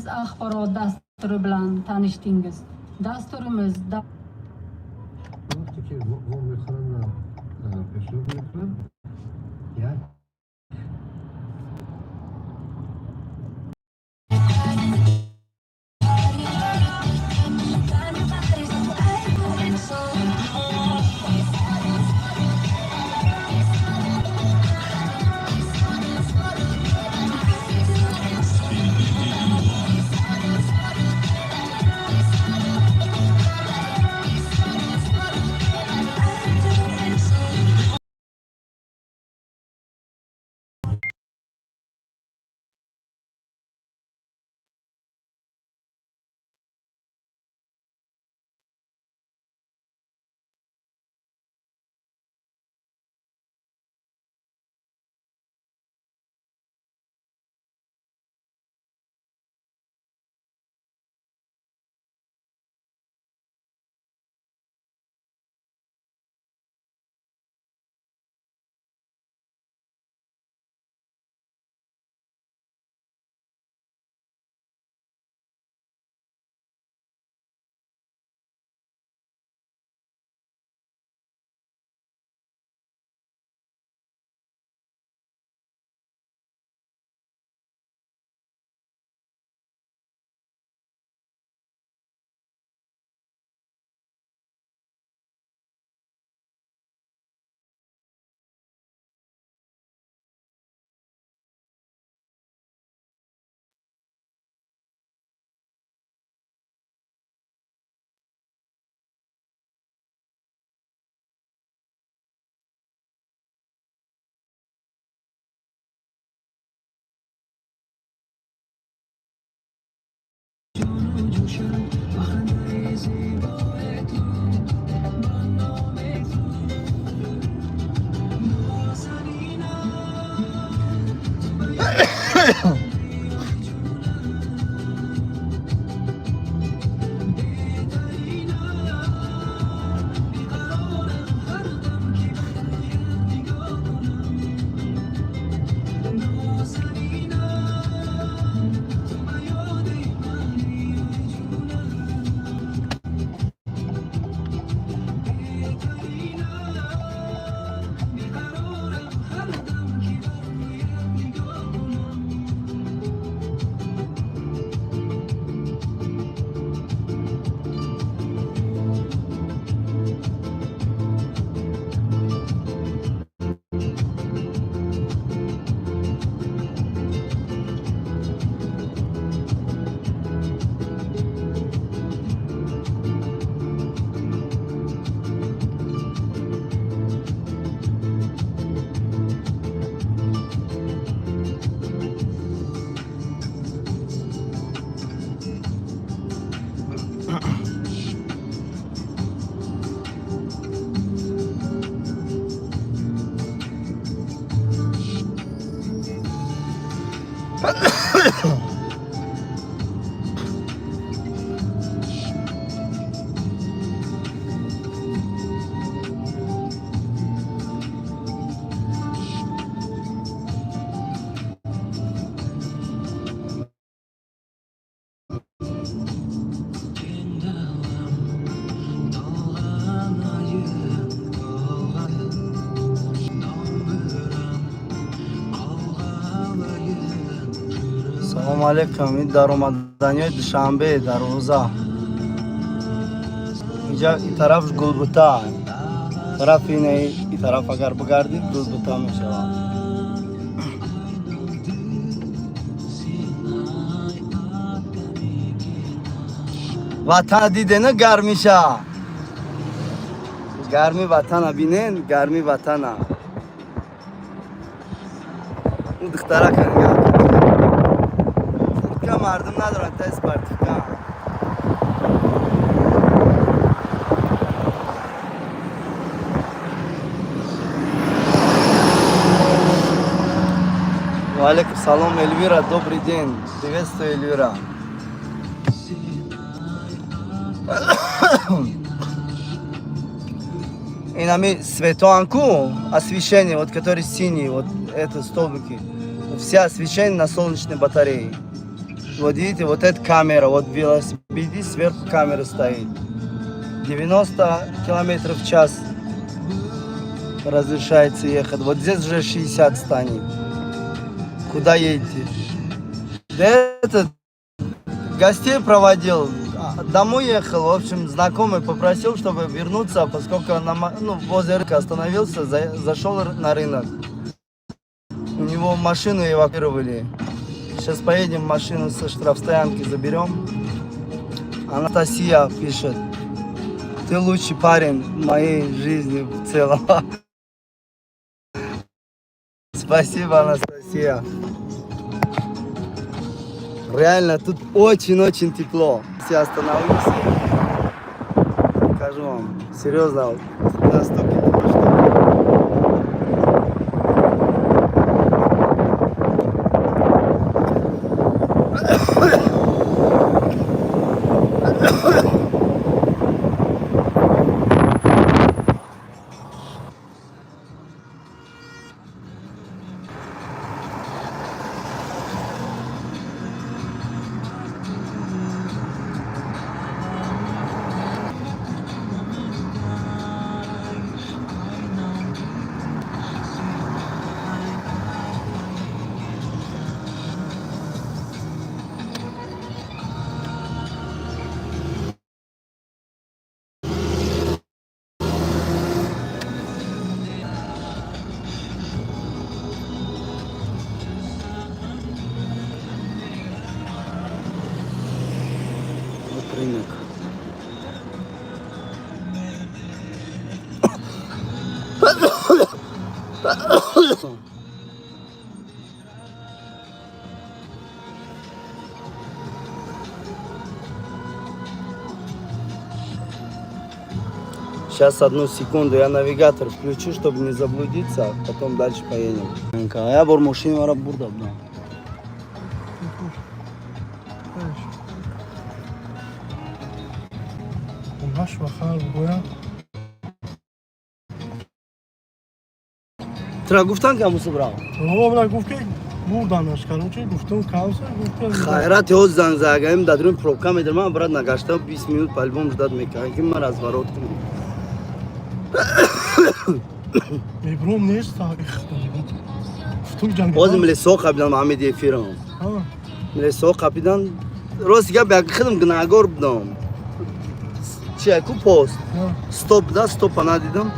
Tez axborot dasturi bilan tanishdingiz. Dasturimiz Вақте ки вомехӯранд ва пешоб мекунанд, як Салому алейкум. Ин даромаданиҳои Душанбе, дарвоза. Инҷа ин тараф Гулбута. Тарафи ин тараф агар бигардид, Гулбута мешавад. Ватана дидена, гармиша. Гарми ватана бинен, гарми ватана. Он духтарака нигоҳ. Куртка мардум надоранд, та спортивка. Валейкум салом, Эльвира, добрый день. Приветствую, Эльвира. Инами светоанку, освещение, вот который синий, вот это столбики. Все освещение на солнечной батарее. Вот видите, вот эта камера, вот велосипедист, сверху камера стоит. 90 километров в час разрешается ехать. Вот здесь уже 60 станет. Куда едете? Да этот гостей проводил, домой ехал, в общем, знакомый попросил, чтобы вернуться, поскольку ну, возле рынка остановился, зашел на рынок. У него машину эвакуировали. Сейчас поедем, машину со штрафстоянки заберем. Анастасия пишет: ты лучший парень в моей жизни в целом. Спасибо, Анастасия. Реально, тут очень-очень тепло. Я остановлюсь, покажу вам. Серьезно, настолько тепло, что. Вот рынок. Сейчас, одну секунду, я навигатор включу, чтобы не заблудиться, а потом дальше поедем. Я бор мошини мара бурда будам. Ҳашт вахар гӯям. Тра гуфтан ки амусу брав. Омра гуфт, ки бурданаш, короче, гуфтум кавса гуфт. Хайрат ҳоз занг загаем, дар дурун пробка медарам, ман брат нагашта 20 минут по-любому ждать мекунам, ки ман разворот кунам. Мебром нест. Гуфтум ҷанг. Ҳозир милисо қапидан Ҳамиди эфирам. Милисо қапидан. Рости гап, як хидм гунаҳгор будам. Чи ку пост? Стоп да, стопа надидам.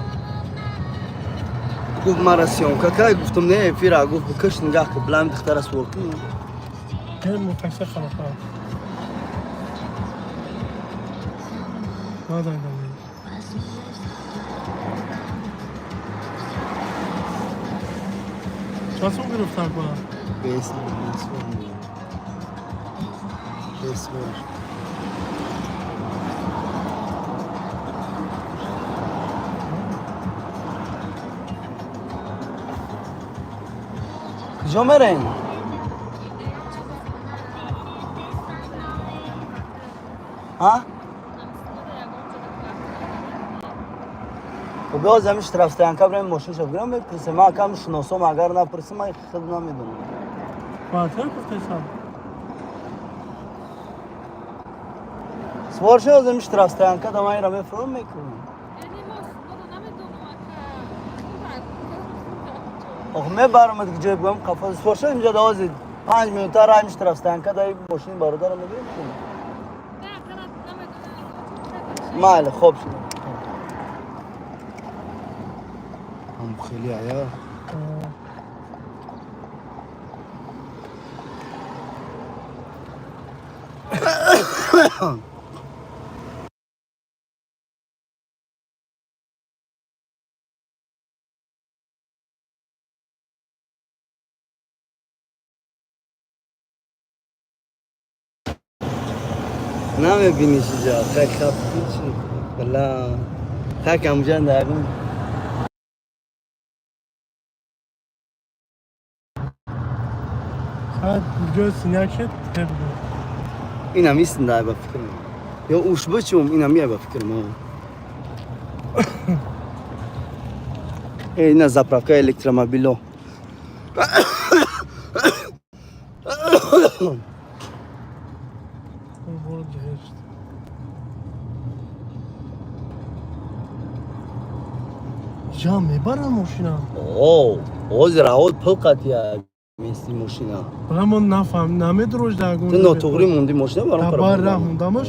Гуфт, мара съёмка кай, гуфтум, не, эфира. Гуфт, бикаш, нигаҳ ки билам духтара суол кун. Такси харофа. Надайдам. Чанд сум гирифтак ба? Бес, бес, бес. Куҷо мерем? Ҳа? Хуб, боз ҳамин штрафстоянка бирем, мошинша бигирам, мепурсем. Ман акам шиносом, агар напурсем, ман худ намедонам. Квартира гуфтесам. Сувор шуд, ҳамин штрафстоянка да ман ира мефуром мекунам. Ох, мебарамад ки ҷое бигӯям қафо. Сувор шуд, инҷа давози 5 минута раҳми штрафстоянка да мошини бародарам мегирем. Майли, хоб шуд. Ҳам хеле ая. Намебиниш иҷа, хак хап бала хак амҷа дагум. Саат ҷои синяк шед теб. Инам истинда ба фикрам. Ё ушба чум, инам я ба фикрам. Ина заправка электромобило. Ҷаҳешт. Ҷа мебарам мошина. О, ҳозир аввал пул қатия мести мошина. Бала ман нафаҳм намедурож дар. Ту нотуғрӣ монди мошина баром. Дар бар раҳ мондамаш.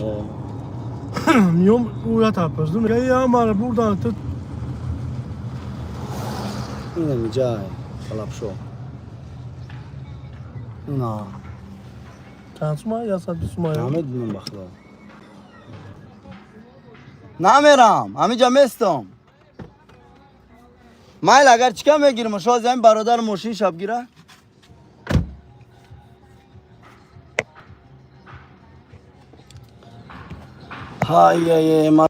Миём ӯя тапаздум. Я мара бурдан ту. Инами ҷай талабшо. На. Чанд сума? 120 сума. Намедунам, ба худо. Намерам, ҳамиҷа местом. Майл, агар чӣ кам мегирим, шоз ҳамин бародар мошин шаб гира. Ҳай, ман.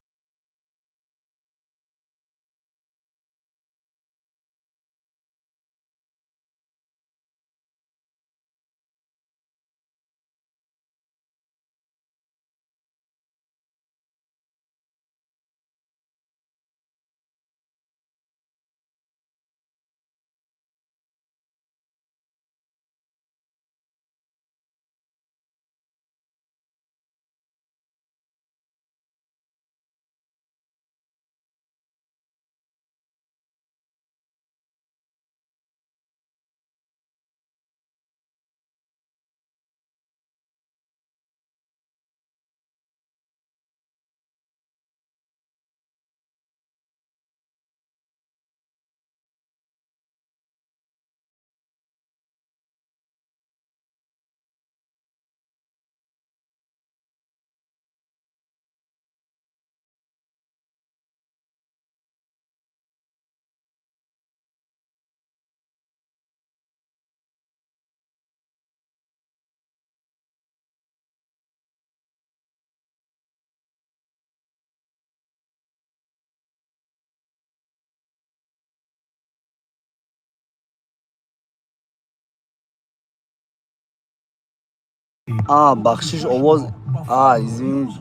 А, бахшиш, овоз. А, извини.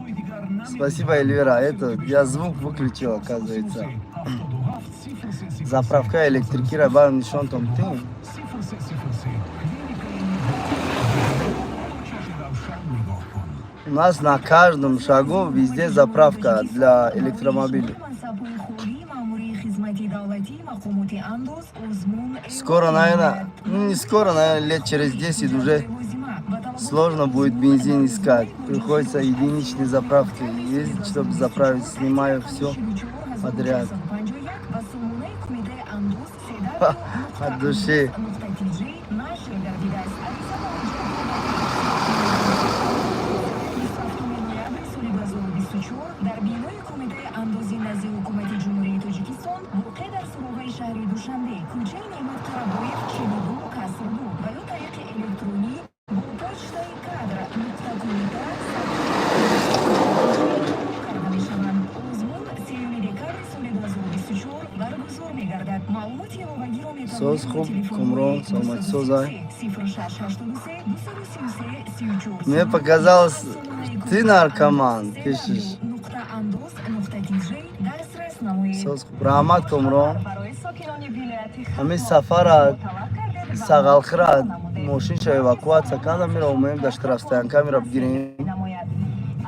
Спасибо, Эльвира. Это, я звук выключил, оказывается. Заправка электрикира бар нишон том ты. У нас на каждом шагу везде заправка для электромобилей. Скоро, наверное, ну не скоро, наверное, лет через 10 уже сложно будет бензин искать. Приходится единичные заправки ездить, чтобы заправить. Снимаю все подряд. От души. Дар бинои Кумитаи андози назди Ҳукумати Ҷумҳурии Тоҷикистон, воқеъ дар суроғаи шаҳри Душанбе, кӯчаи Неъмат Қарабоев, 42 каср 2, ва ё тариқи электронӣ бо почтаи кадр.кумита карда мешаванд. Озмун 3 декабри соли 2024 баргузор мегардад. Маълумоти иловагиро Соз хуб, Кумрон, саломати созай. 0683 233 34. Мне показалось, ты наркоман, пишешь. Соз хуб. Раҳмат, Кумрон. Ҳамин сафара сағалхира мошинша эвакуатсия кардам, мира умеем дар штрафстоянка мира бигирем.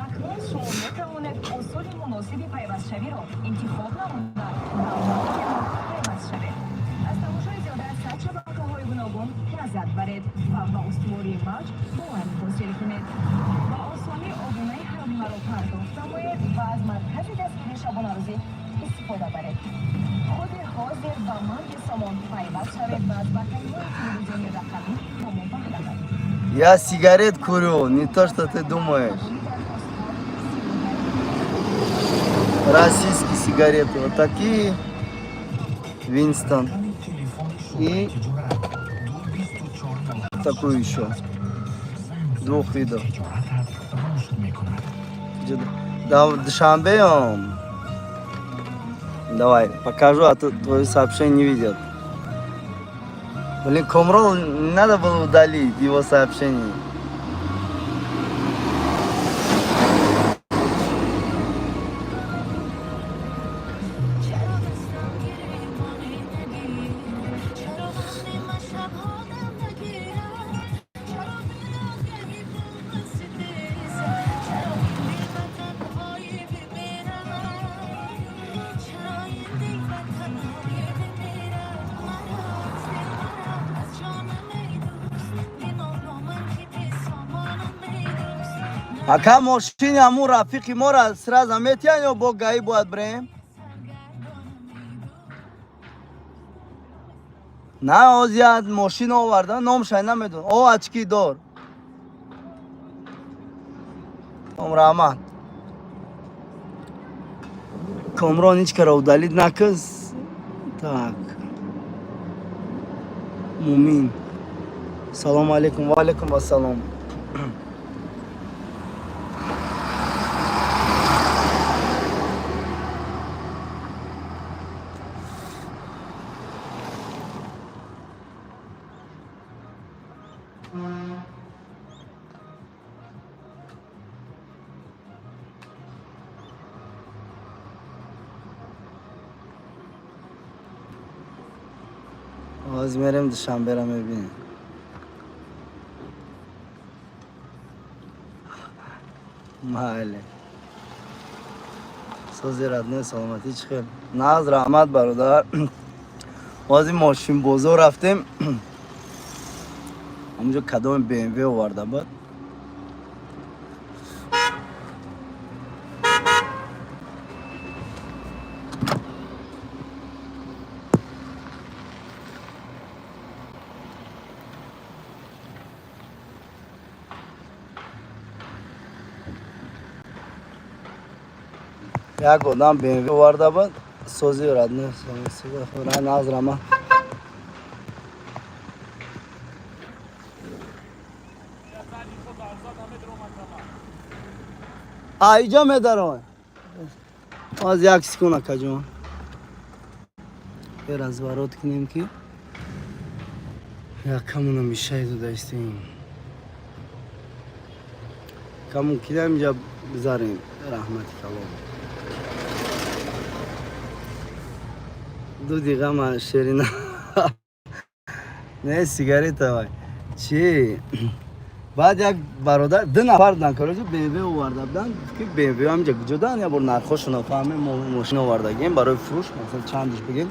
Акнун шумо метавонед усули муносиби пайвастшавиро интихоб намуда, ба мавҷи мо пайваст шавед, аз тамошои зиёда аз 100 шабакаҳои гуногун лаззат баред ва ба устувории мавҷ боварӣ ҳосил кунед. Ба осонӣ обунаи ҳармоҳаро пардохт намоед ва аз маркази дастгирии шабонарӯзӣ истифода баред. Худи ҳозир ба мавҷи Сомон пайваст шавед ва аз бартариҳои телевизиони рақамӣ бо мо баҳра баред. Я сигарет курю, не то, что ты думаешь. Российские сигареты. Вот такие. Винстон. И такую еще. Двух видов. Да, в Душанбе он. Давай, покажу, а то твое сообщение не видят. Блин, Комрол, не надо было удалить его сообщение. چرا دستم گریبانی نگیر، چرا وقتی من شبها دم نگیرم، چرا بیدادگی با من ستیزم، چرا Ака, мошини ҳамун рафиқи мора сразу метиҳан ё бо ГАИ бояд бирем? На, ҳозир як мошин оварда, номшай намедонам. О, очки дор. Раҳмат. Комрон, ҳеч кара удалить накун. Так. Мумин. Салому алейкум. Ва алейкум ассалом. Ҳозир мерем, Душанбера мебинем. Майли. Сози, родной, саломатӣ, чӣ хел? Нағз, раҳмат, бародар. Ҳозир мошинбозор рафтем. Ҳамунҷо кадоме БМВ оварда буд. Як одам БМВ оварда буд. Сози, родной, нағз, раҳмат. А иҷо медарой. Ҳозир, як секунд, акаҷон. Е, разворот кунем, ки якамона мишай додаистем. Камон кида инҷа бизарем. Раҳмати калом. Ду диға ман шерина. Не, сигарета вай. Чӣ? Баъд як бародар, ду нафар будан, короче, БМВ оварда буданд, ки БМВ ҳамҷа куҷодан, як бор нархошона фаҳмем, мо мошин овардагем барои фурӯш, масалан, чандиш бигем.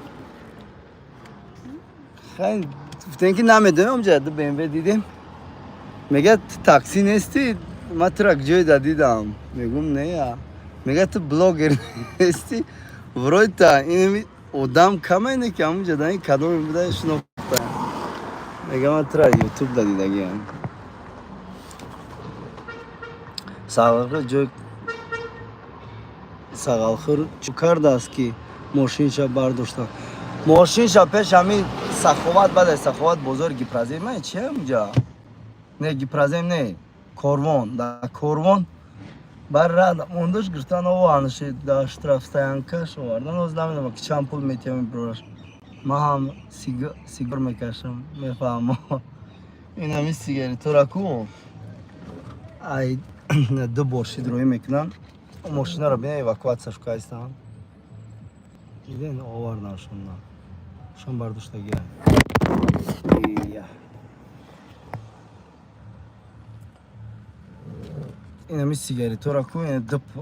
Хай, гуфтем, ки намедонем, ҳамҷа ду БМВ дидем. Мега, ту такси нестӣ? Ман тура ҷое да дидам. Мегум, не я. Мега, ту блогер нестӣ? Вроде та ин одам камайне, ки ҳамунҷа да ин кадоме буда, шинохта. Мега, ман тура Ютуб да дидагиам. Сағалхӯр ҷой сағалхӯр чӣ кардааст, ки мошинша бардошта? Мошинша пеш ҳамин Саховат, баъд аз Саховат, бозори Гипрозем ман чи ҳамунҷа? Не, Гипрозем не, Корвон. Дар Корвон бар рад мондаш, гирифтан, оварнаши, дар штрафстоянкаш овардан. Ҳозир намедонам, ки чанд пул метиҳам бирораш. Ман ҳам сигар мекашам, мефаҳмам. Ин ҳамин сигаретора ку ай ду бор шид роҳӣ мекунанд. Мошинаро бина, эвакуатсияш кайстан. Диден, оварданшонна. Шон бардоштагия. Ия. Ин ҳамин сигаретора ку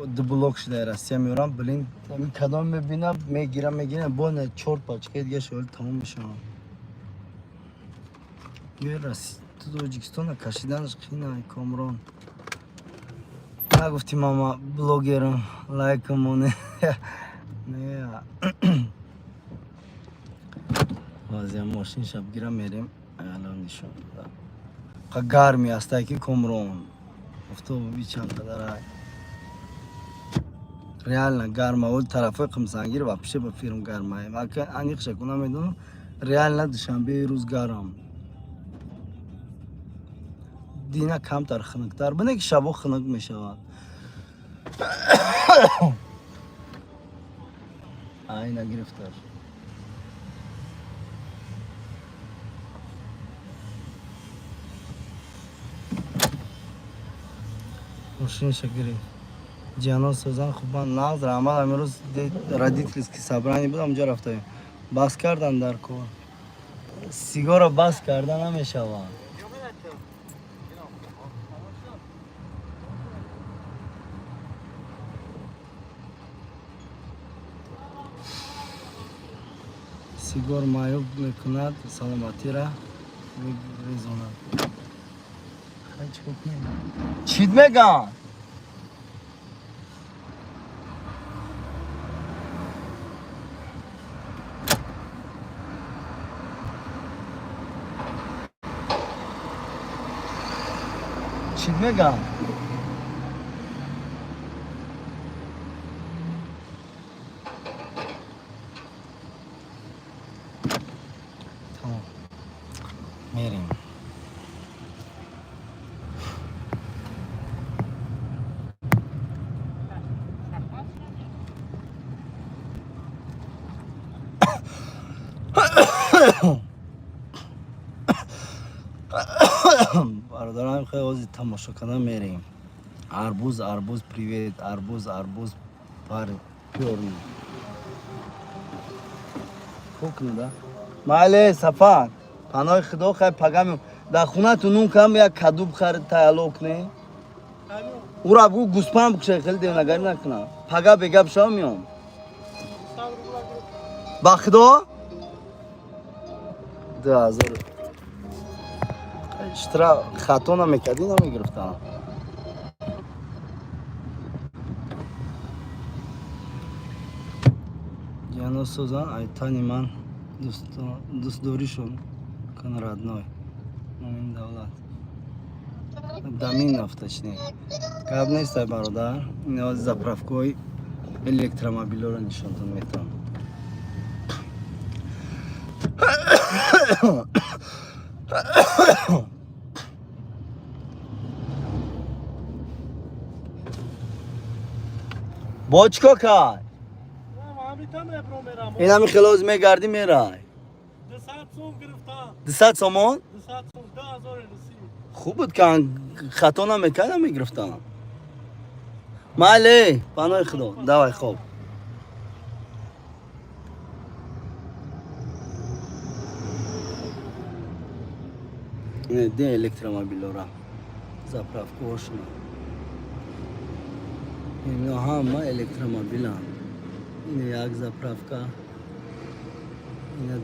ду блок шуда Россия меорам. Блин, ҳамин кадом мебинам, мегирам, мегирам, бо на чор пачкаи дига шоли тамом мешавам. Ё Россия, ту Тоҷикистона кашиданаш қина, Комрон. Нагуфти, мама блогерам, лайкам моне. Не. Вазия мошин шаб гирам, мерем. Алон нишон. Қа гарми ҳастай, ки Комрон. Офтоб бичанд қадар. Реально гарма, ол тарафои Қимсангир вообще ба фирм гарма. Ака аниқша ку намедонам. Реально Душанбе рӯз гарм. Дина камтар хунуктар. Бине, ки шабо хунук мешавад. Айна гирифтар. Мошиниша гирифт. Ҷиянон созан, хубан, нағз, раҳмат. Амирӯз родительский собрание буд, ҳамҷо рафтаем. Бас кардан дар кор. Сигорро бас карда намешавад. Сигор маъюб мекунад, саломатира мегрезонад. Хай, чӣ кор кунем? Чит меган? Чӣ мегам? Тамом. Мерем. Бародарам, хеле ози тамошо кардан мерем. Арбуз, арбуз, привет, арбуз, арбуз, пар пёрни. Кукну да? Майли, Сафар. Паноҳи Худо, хай пага меом. Дар хонату нун кам як каду бихари таялло кунӣ. Ура бугу гӯспанд бикушай, хеле девонагарӣ накунам. Пага бега бишава меом. Ба Худо? 2000. Штраф хато намекардӣ, намегирифтам. Яно созан айтани ман дӯстдоришон кун, родной. Мумин давлат. Даминов, точнее. Гап нестай, бародар. Ин заправкаҳои электромобилҳоро нишонтон метавонам. Бо чӣ кор кард? Инами хелоз мегардӣ, мерай. 200 сомон? Хуб буд, ки хато намекард, намегирифтам. Майли, паноҳи Худо. Давай, хоб. Де электромобилора. Заправкаҳошона. Ино ҳама электромобиланд. Ин як заправка. Ина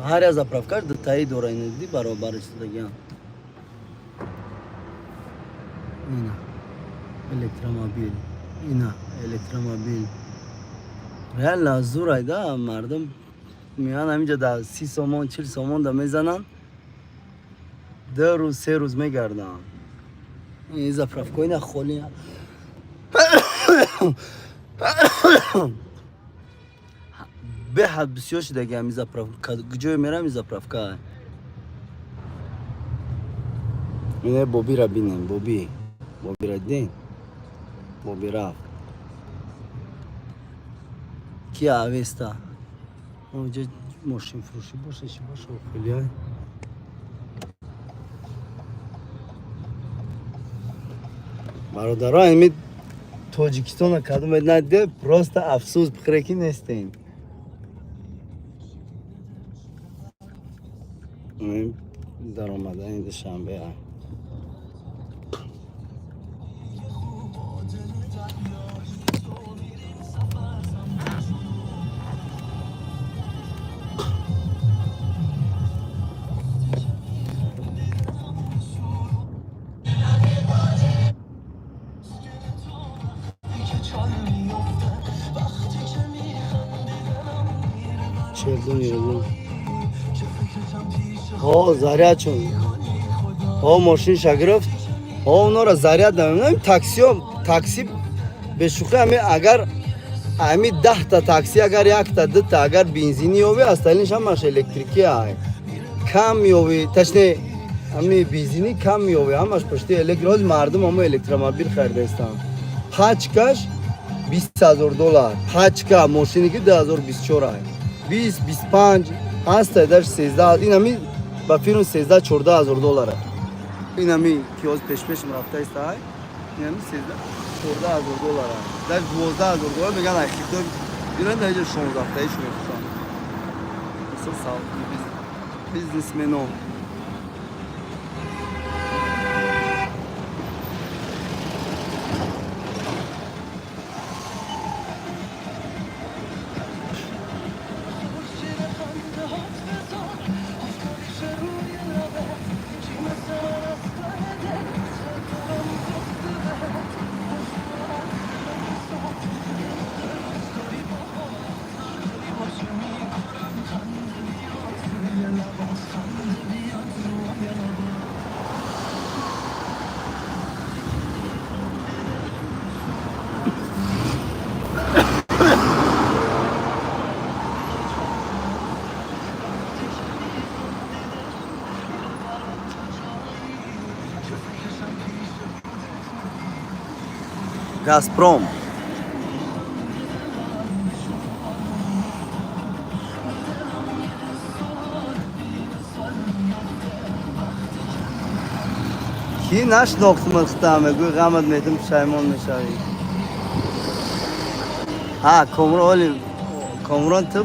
ҳар як заправкаш дутаи дора, ина диди, баробар истодагиам. Ина электромобил, ина электромобил. Реально зурай да, мардум меоянд ҳаминҷа да 30 сомон, 40 сомон да мезананд. 2 рӯз, 3 рӯз мегарданд. Ин заправкаҳо ина холӣ. Беҳад бисёр шудаги ҳамин заправка. Куҷое мерам, ин заправка. Ина Бобира бинем, Боби. Бобира дидем? Боби рафт. Кия Авеста. Онҷа мошинфурӯшӣ боша, чӣ боша, хеле. Бародаро, ами Тоҷикистона кадом надиде, просто афсӯс бихӯре, ки нестем. Даромадани Душанбе. Челдун елун. Ҳо, заряд шуд. Ҳо, мошинша гирифт. Ҳо, онора заряд намедонам. Таксио, такси бешӯхӣ, ами агар ами 10-та такси, агар якта, дута агар бензинӣ ёвӣ, остальныйш ҳамаш электрикӣ ай. Кам ёвӣ, точнее, ами бензинӣ кам ёвӣ, ҳамаш пушти электро. Ҳози мардум ҳамо электромобил харидаистанд. Пачкаш 20 000 доллар. Пачка мошине ки 2024 ай. 20, 25 ҳаста, даже 13. Ин ами ба фирм 13, 14 ҳазор доллара. Ин ами ки ҳоз пешпешм рафтаиста ай. Ин ами 13, 14 ҳазор доллара. Даже 12 ҳазор доллар меган, ай хито биран дар иҷо 16 таиш мефурӯшанд. Мисол бизнесмено. Газпром. Кӣ нашинохтумад худта, мегӯй ғамат медим, пушаймон мешавӣ. Ҳа, Комрон, оли Комрон, ту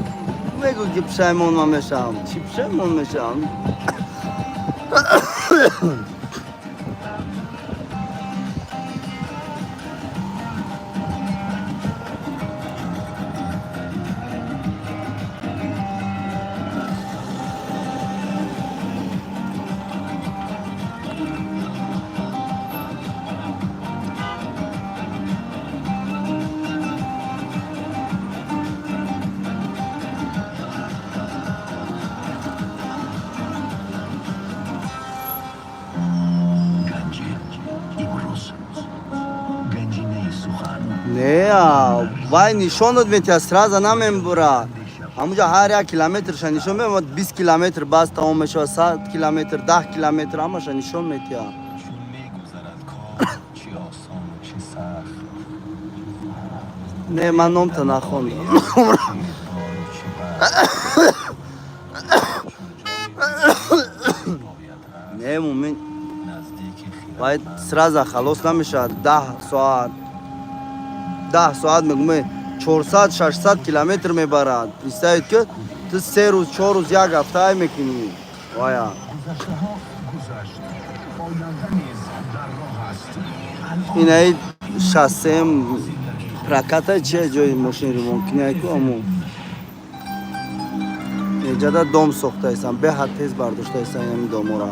мегӯ, ки пушаймон ман мешавам. Чӣ пушаймон мешавам? Ганҷи имрӯз ганҷинаи сухан. Не, вай нишон дод, метия, сразу намембура. Ҳамуҷа ҳар як километрша нишон мемад, 20 километр баъз тамом мешавад, 100 километр, 10 километр, ҳамаша нишон метия. Чун мегузарад кор, чӣ осону чӣ сахт. Не, ман номта нахондам. Чӣ иқболу чӣ бахт, чун ҷои бояд рафт Не, мумин наздики вай хирадманд. сразу халос намешавад. 10 соат, 10 соат мегӯме, 400, 600 километр мебарад. Представить ки ту 3 рӯз, 4 рӯз, як ҳафта ай мекунӣ вая. Гузаштаҳо гузашт, оянда низ дар роҳ аст. Алон Инаи шоссем проката чи ҷои мошин ремонткунӣ ку, аму эҷада дом сохтаистам, беҳад тез бардоштаистам ами домора.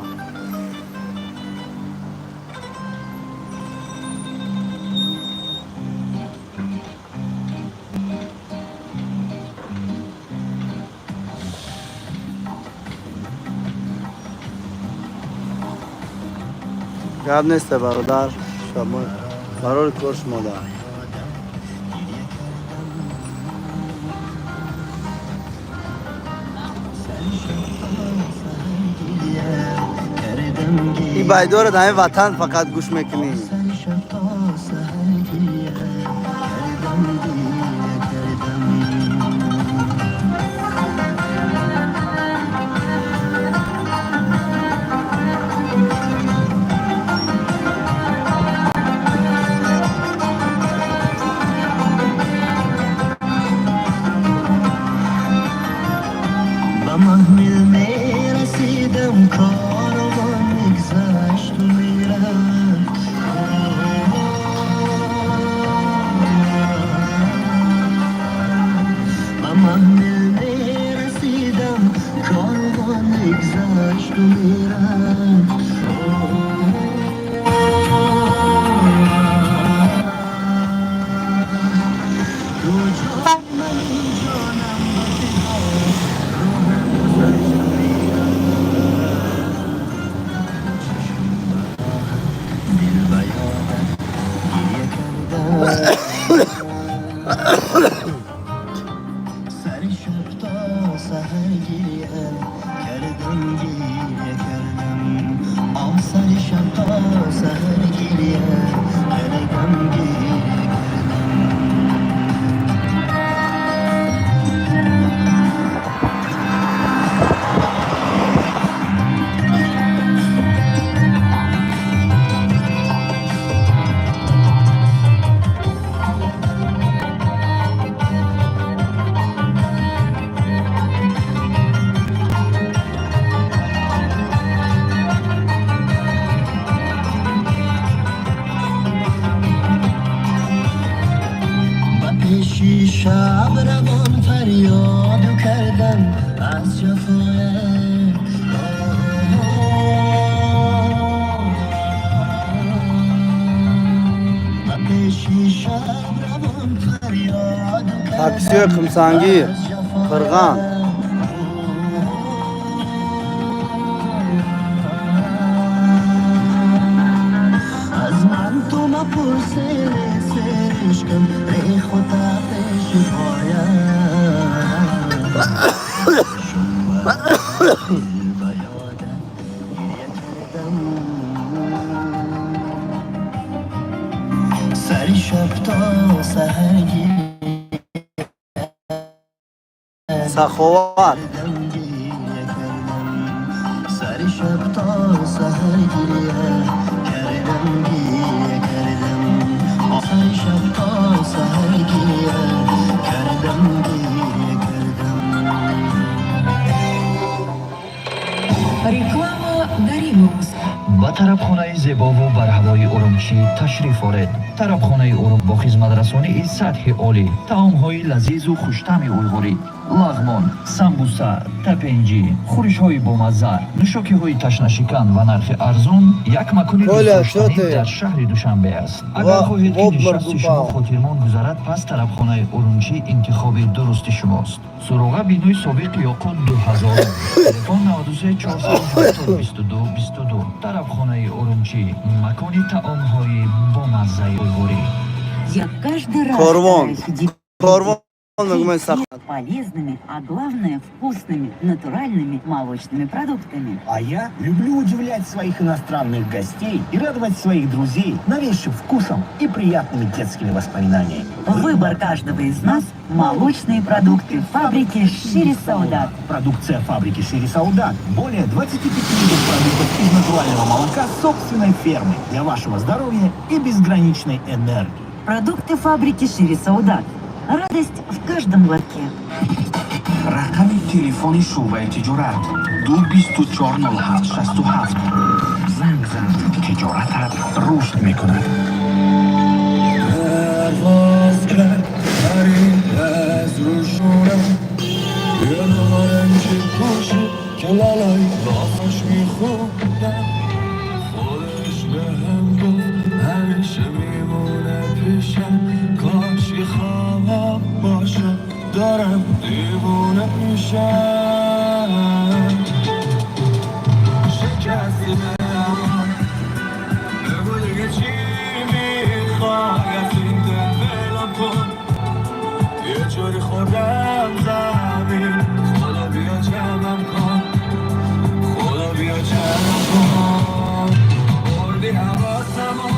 Гап несте, бародар, шумо барори кор шумода. И байдорат ҳамин ватан фақат гӯш мекунӣ. Сари шаб то саҳар гиря кардам, гиря кардам. Ба маҳмил мерасидам, коровон мегзашту мерафт. Ба маҳмил мерасидам, коровон мегзашту мерафт. Ту ҷони мани, ҷонам ба фидо, роҳам гузашту мерафт. Чашм ба роҳат, дил ба ёдат, гиря кардам. Сари шаб то саҳар гиря кардам, гиря кардам. Оҳ, сари шаб то саҳар гиря кардам, гиря кардам. Ба пеши шаб равон фарёду кардам аз ҷафоят. Ба пеши шаб равон фарёду Таксиҳои кардам қумсангӣ аз қирған. ҷафоят. Аз ман ту мапурсе, серишкам рехута пеши поят. Чун ба дил ба ёдат гиря кардам. Сари шаб то саҳар гиря Саховат. Кардам, гиря кардам. Сари шаб то саҳар гиря кардам, гиря кардам. Сари шаб то саҳар гиря кардам, гиря кардам. Реклама дар имрӯз. Ба тарабхонаи зебову барҳавои Урумчӣ ташриф оред. Тарабхонаи Урум бо хизматрасонии сатҳи олӣ, таомҳои лазизу хуштаъми уйғурӣ, лағмон, самбуса, тапенҷӣ, хӯришҳои бомазза, нӯшокиҳои ташнашикан ва нархи арзон як макони Коля, дӯстдоштанӣ чё ты? Дар шаҳри Душанбе аст. Агар хоҳед, ки В обморок нишасти шумо упал. хотирмон гузарад, пас тарабхонаи Урумчӣ интихоби дурусти шумост. Суроға: бинои собиқи Ёқут 2000, телефон 93 470 22 22. Тарабхонаи Урумчӣ, макони таомҳои бомаззаи уйғурӣ. Я каждый раз Корвон. стараюсь удивить Корвон мегӯем, Саховат. Полезными, а главное вкусными, натуральными молочными продуктами. А я люблю удивлять своих иностранных гостей и радовать своих друзей новейшим вкусом и приятными детскими воспоминаниями. Выбор каждого из нас – молочные продукты фабрики Шири Саудат. Продукция фабрики Шири Саудат. Более 25 видов продуктов из натурального молока собственной фермы для вашего здоровья и безграничной энергии. Продукты фабрики Шири Саудат. Радость в каждом глотке. Рақами телефони шӯъбаи тиҷорат 2240767. Занг зан, тиҷоратат рушд мекунад. پرواز کرد پرید از رو شونم یه نارنجی پوشی که لالای واسش میخوندم. خودش به هم گفت همیشه میمونه پیشم. کاش یه خوابم باشه، دارم دیوونه میشم. شکستی دلم، بگو دیگه چی میخوای از این دل؟ ولم کن، یه جوری خوردم زمین. خدا بیا جمعم کن، خدا بیا جمعم کن. بردی حواسمو،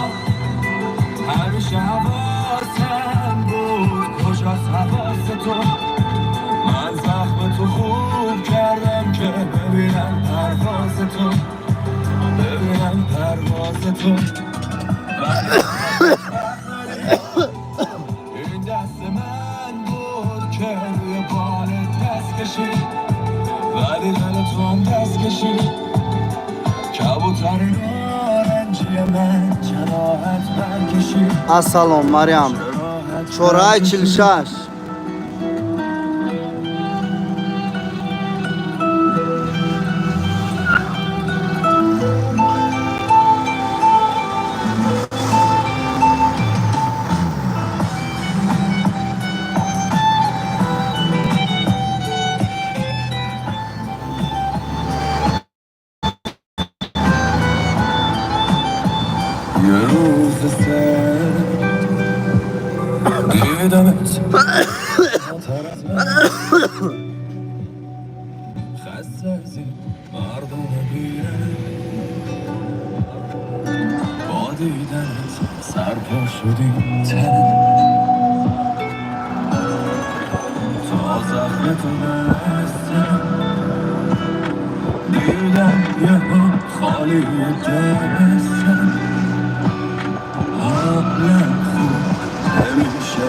همیشه حواسم بود، کجاست حواس تو؟ من زخم تو خوب کردم که ببینم پرواز تو، ببینم پرواز تو. این دست من بود که روی بالت دست کشید، ولی دل تو هم دست کشید. کبوتر نارنجی من چه راحت پر کشید. Ассалом, Марьям. چه راحت Чорай پر کشید. 46. یه روز سر دیدمت تر از من، خسته از این مردم بیره. با دیدنت سرپا شدیم تن تا زخم تو بستم. دیدم یه خالی دستم. حالم خوب نمیشه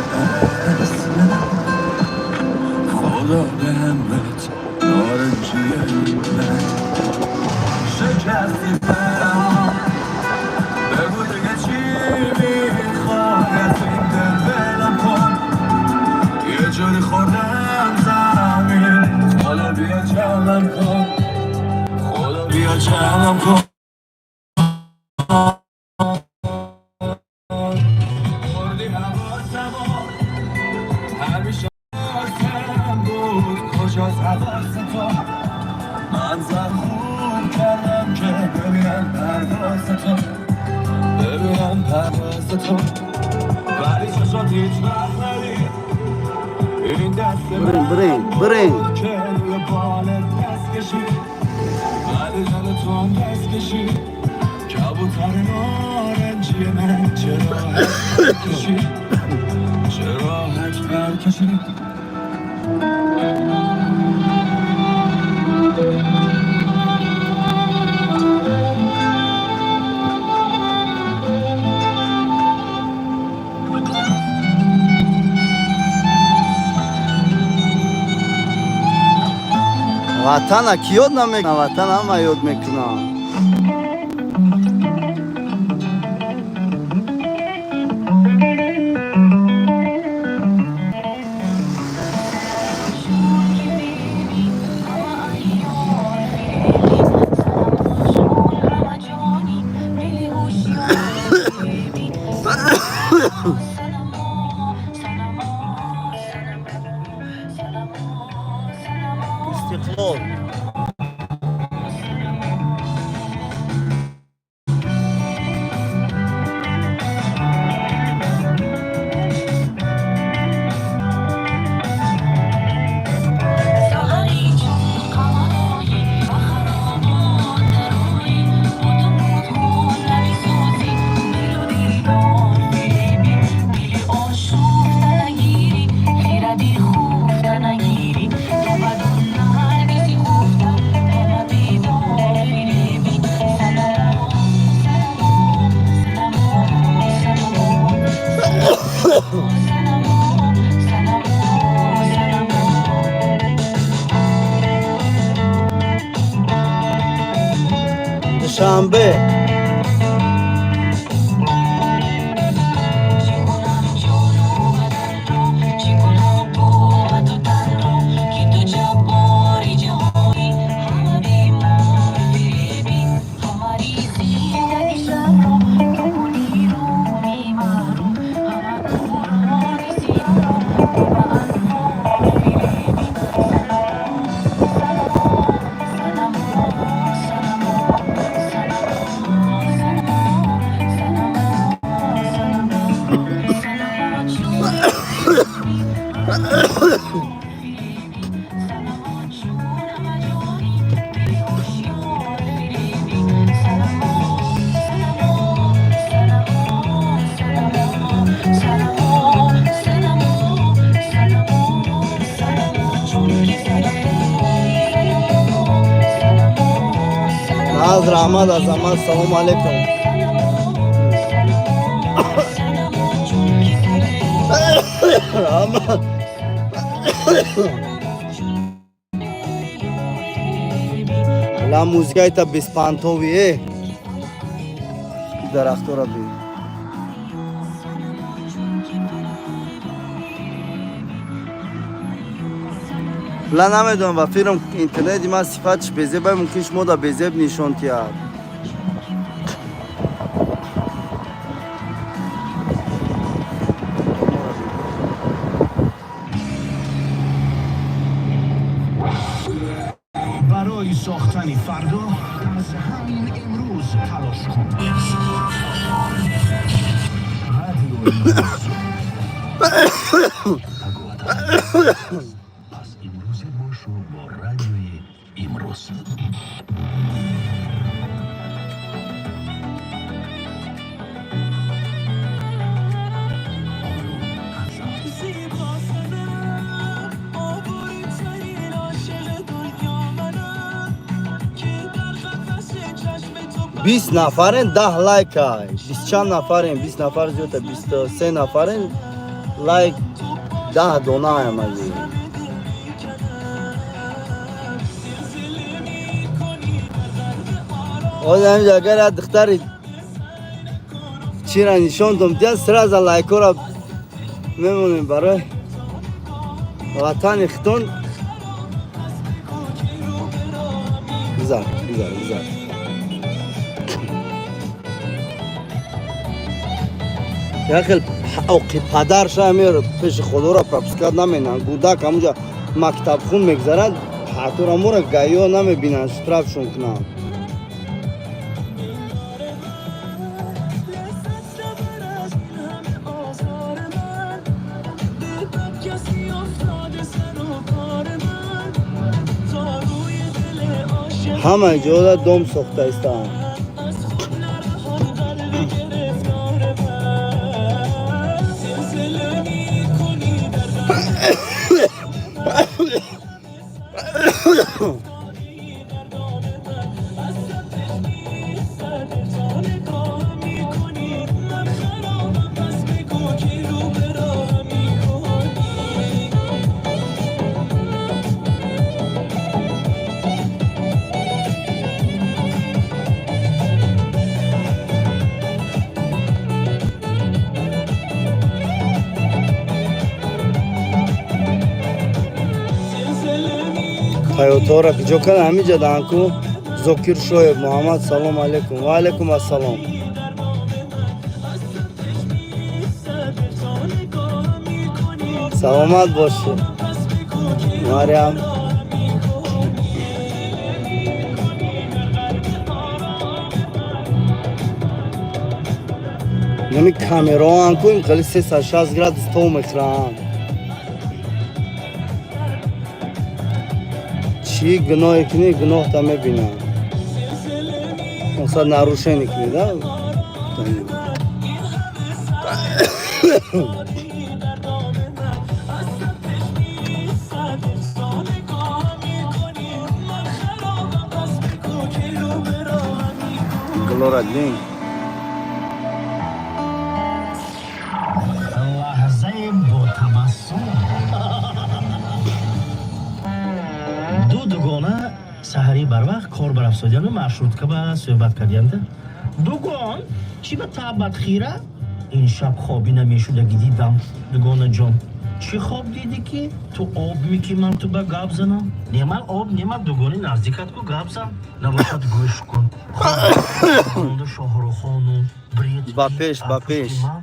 اصلا. خدا به همت نارنجی من. شکستی دلم، بگو دیگه چی میخوای از این دل؟ ولم کن، یه جوری خوردم زمین. خدا بیا جمعم کن، خدا بیا جمعم کن. بردی حواسمو، همیشه حواسم بود، کجاست حواس تو؟ من خوب کردم که ببینم پرواز تو، ببینم پرواز تو، ولی چشات هیچ وقت ندید. این دست Бирин, من бирин, бирин. بود که روی بالت دست کشید، ولی دل تو هم دست کشید. کبوتر نارنجی من چرا کشی، چرا پر کشی. Ватана ки ёд намекунад, ватан ҳама ёд мекунад. Истиқлол. Душанбе. Наз раҳмат, Азамат, салому алайкум. Раҳмат. Ла музыка это беспонтовый, э. Дарахтора би. Ла намедонам, ба фирм интернети ман сифатш безеба, мумкин шумо да безеб нишон тиҳад. Барои сохтани фардо аз ҳамин имрӯз талош кун. Радиои Имрӯз. Пас имрӯзе бошу бо радиои Имрӯз. Ором азод. زیبا سنم آبروترین عاشق دنیا منم که در قفس چشم تو 20 нафарен, 10 лайка. Бист чанд нафарен, 20 нафар зиёда, 23 нафарен, лайк 10 дона ҳамагӣ. زلزله میکنی Ҳозир ҳаминҷо агар як духтари чира нишон дом диҳад, сразу лайкҳоро мемонем барои ватани худтон. Гузар, гузар, гузар. Як хел оқи падарша меёрад пеши худоро пропускать наменанд. Гудак ҳамунҷа мактабхун мегзарад, ҳатора мора гаиё намебинанд, штрафшон кунанд. لذت نبر از این همه آزار من به بد کسی افتاده سر و کار من تا روی دل عاشق Ҳама ҷода дом сохта истаанд. از خود نرهان قلب گرفتار Тойотаро куҷо кардан? Ҳамиҷа даҳанку. Зокир Шоев Муҳаммад, салом алейкум. Ва алейкум ассалом. Саломат бошед, Мариам. Нами камераоан ку ин хеле 360 градус тов мехӯранд. Чӣ гуноҳе кунӣ, гуноҳта мебинанд. Масалан, нарушение кунӣ, да? Глора дин. Лаҳзае бо табассум. Ду дугона саҳарӣ барвақт кор барафзодияну маршрутка ба суҳбат кардиянд. Дугон, чӣ ба таъбат хира? Ин шаб хобӣ намешудагӣ дидам, дугонаҷон. Чӣ хоб дидӣ, ки ту об мики, ман ту ба гап занам? Не, ман об не, ман дугони наздикат ку, гап зан. Набошад, гӯш кун. Хонда Шоҳрухону Бред Ба пеш, ба пеш. Ман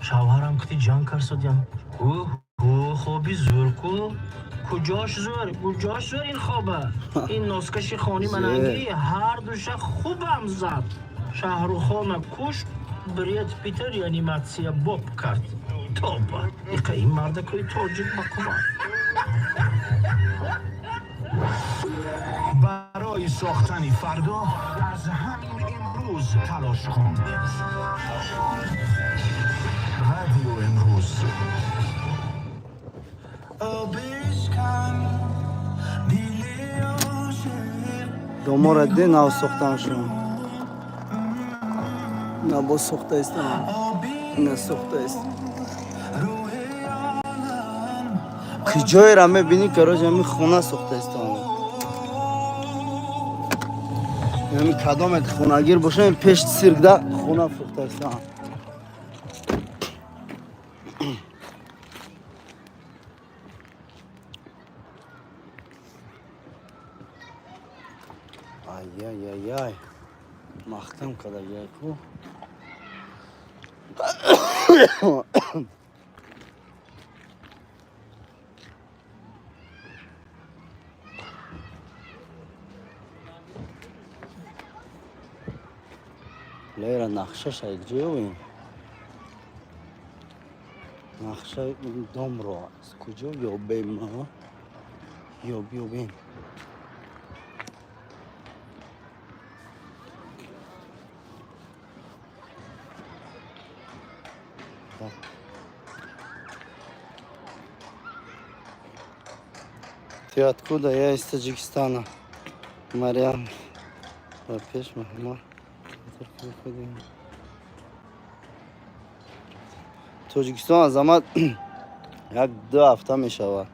шавҳарам кити ҷанг карсодям. Ӯ хоби зӯр ку. Куҷош зӯр, куҷош зӯр ин хоба? Ин носкаши хони мананги ҳар душа хубам зад. Шаҳрухона кушт, Бред Питер реаниматсия боб кард. Тоба, иқа ин мардакои тоҷик ба қувват. Барои сохтани фардо аз ҳамин имрӯз талош кун. Радио Имрӯз. Бишкан дили ошиқ. Домора дидӣ, нав сохтаншон. На боз сохта истам. На сохта ист. Рӯҳи олам. Куҷоеро мебинӣ, короче, ҳамин хона сохта истам. Ҳамин кадомет хонагир боша, ин пеш циркда хона сохта истам. Ай-яй-яй-яй. Маҳкам кардагиай ку. Лера, нақшаша куҷо ёбем? Нақшаи ин домро аз куҷо ёбем? А? Ёб, ёбем. Так. Ты откуда? Я из Таджикистана. Мариам. Ба пеш, Муҳаммад. Тоҷикистон, Азамат, як ду ҳафта мешавад.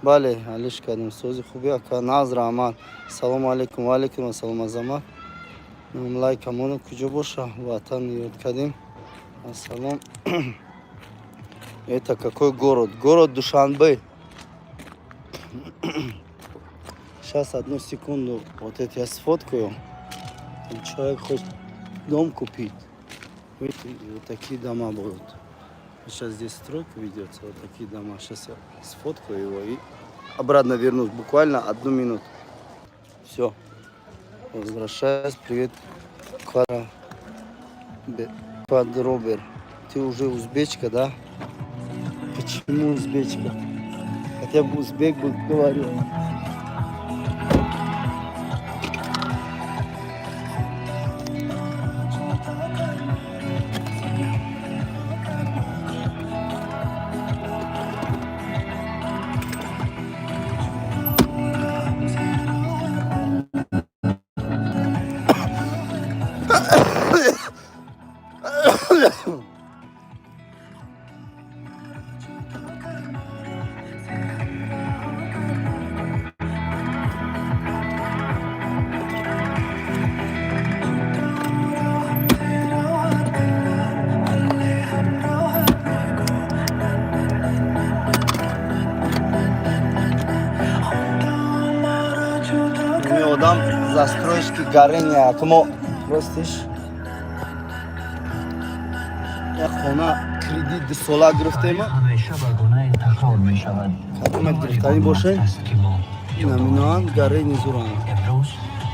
Бале, ҳалиш кардем. Сози хуби, ака. Наз раҳмат. Салому алейкум. Ва алейкум ассалом, Азамат. Лайкамоно куҷо боша? Ватан ёд кардем. Ассалом. Это какой город? Город Душанбе. Сейчас, одну секунду. Вот это я сфоткаю. Там человек хочет дом купить. Видите, вот такие дома будут. Сейчас здесь стройка ведется, вот такие дома. Сейчас я сфоткаю его и обратно вернусь. Буквально одну минуту. Все. Возвращаюсь. Привет, Квадробер. Ты уже узбечка, да? Почему узбечка? Хотя бы узбек бы говорил. Горения мо ростиш як хона кредит 2 сола гирифтем. Ҳамеша ба гунае такрор мешавад. Кадомет гирифтанӣ боше, инаминоан Горени зуран. Имрӯз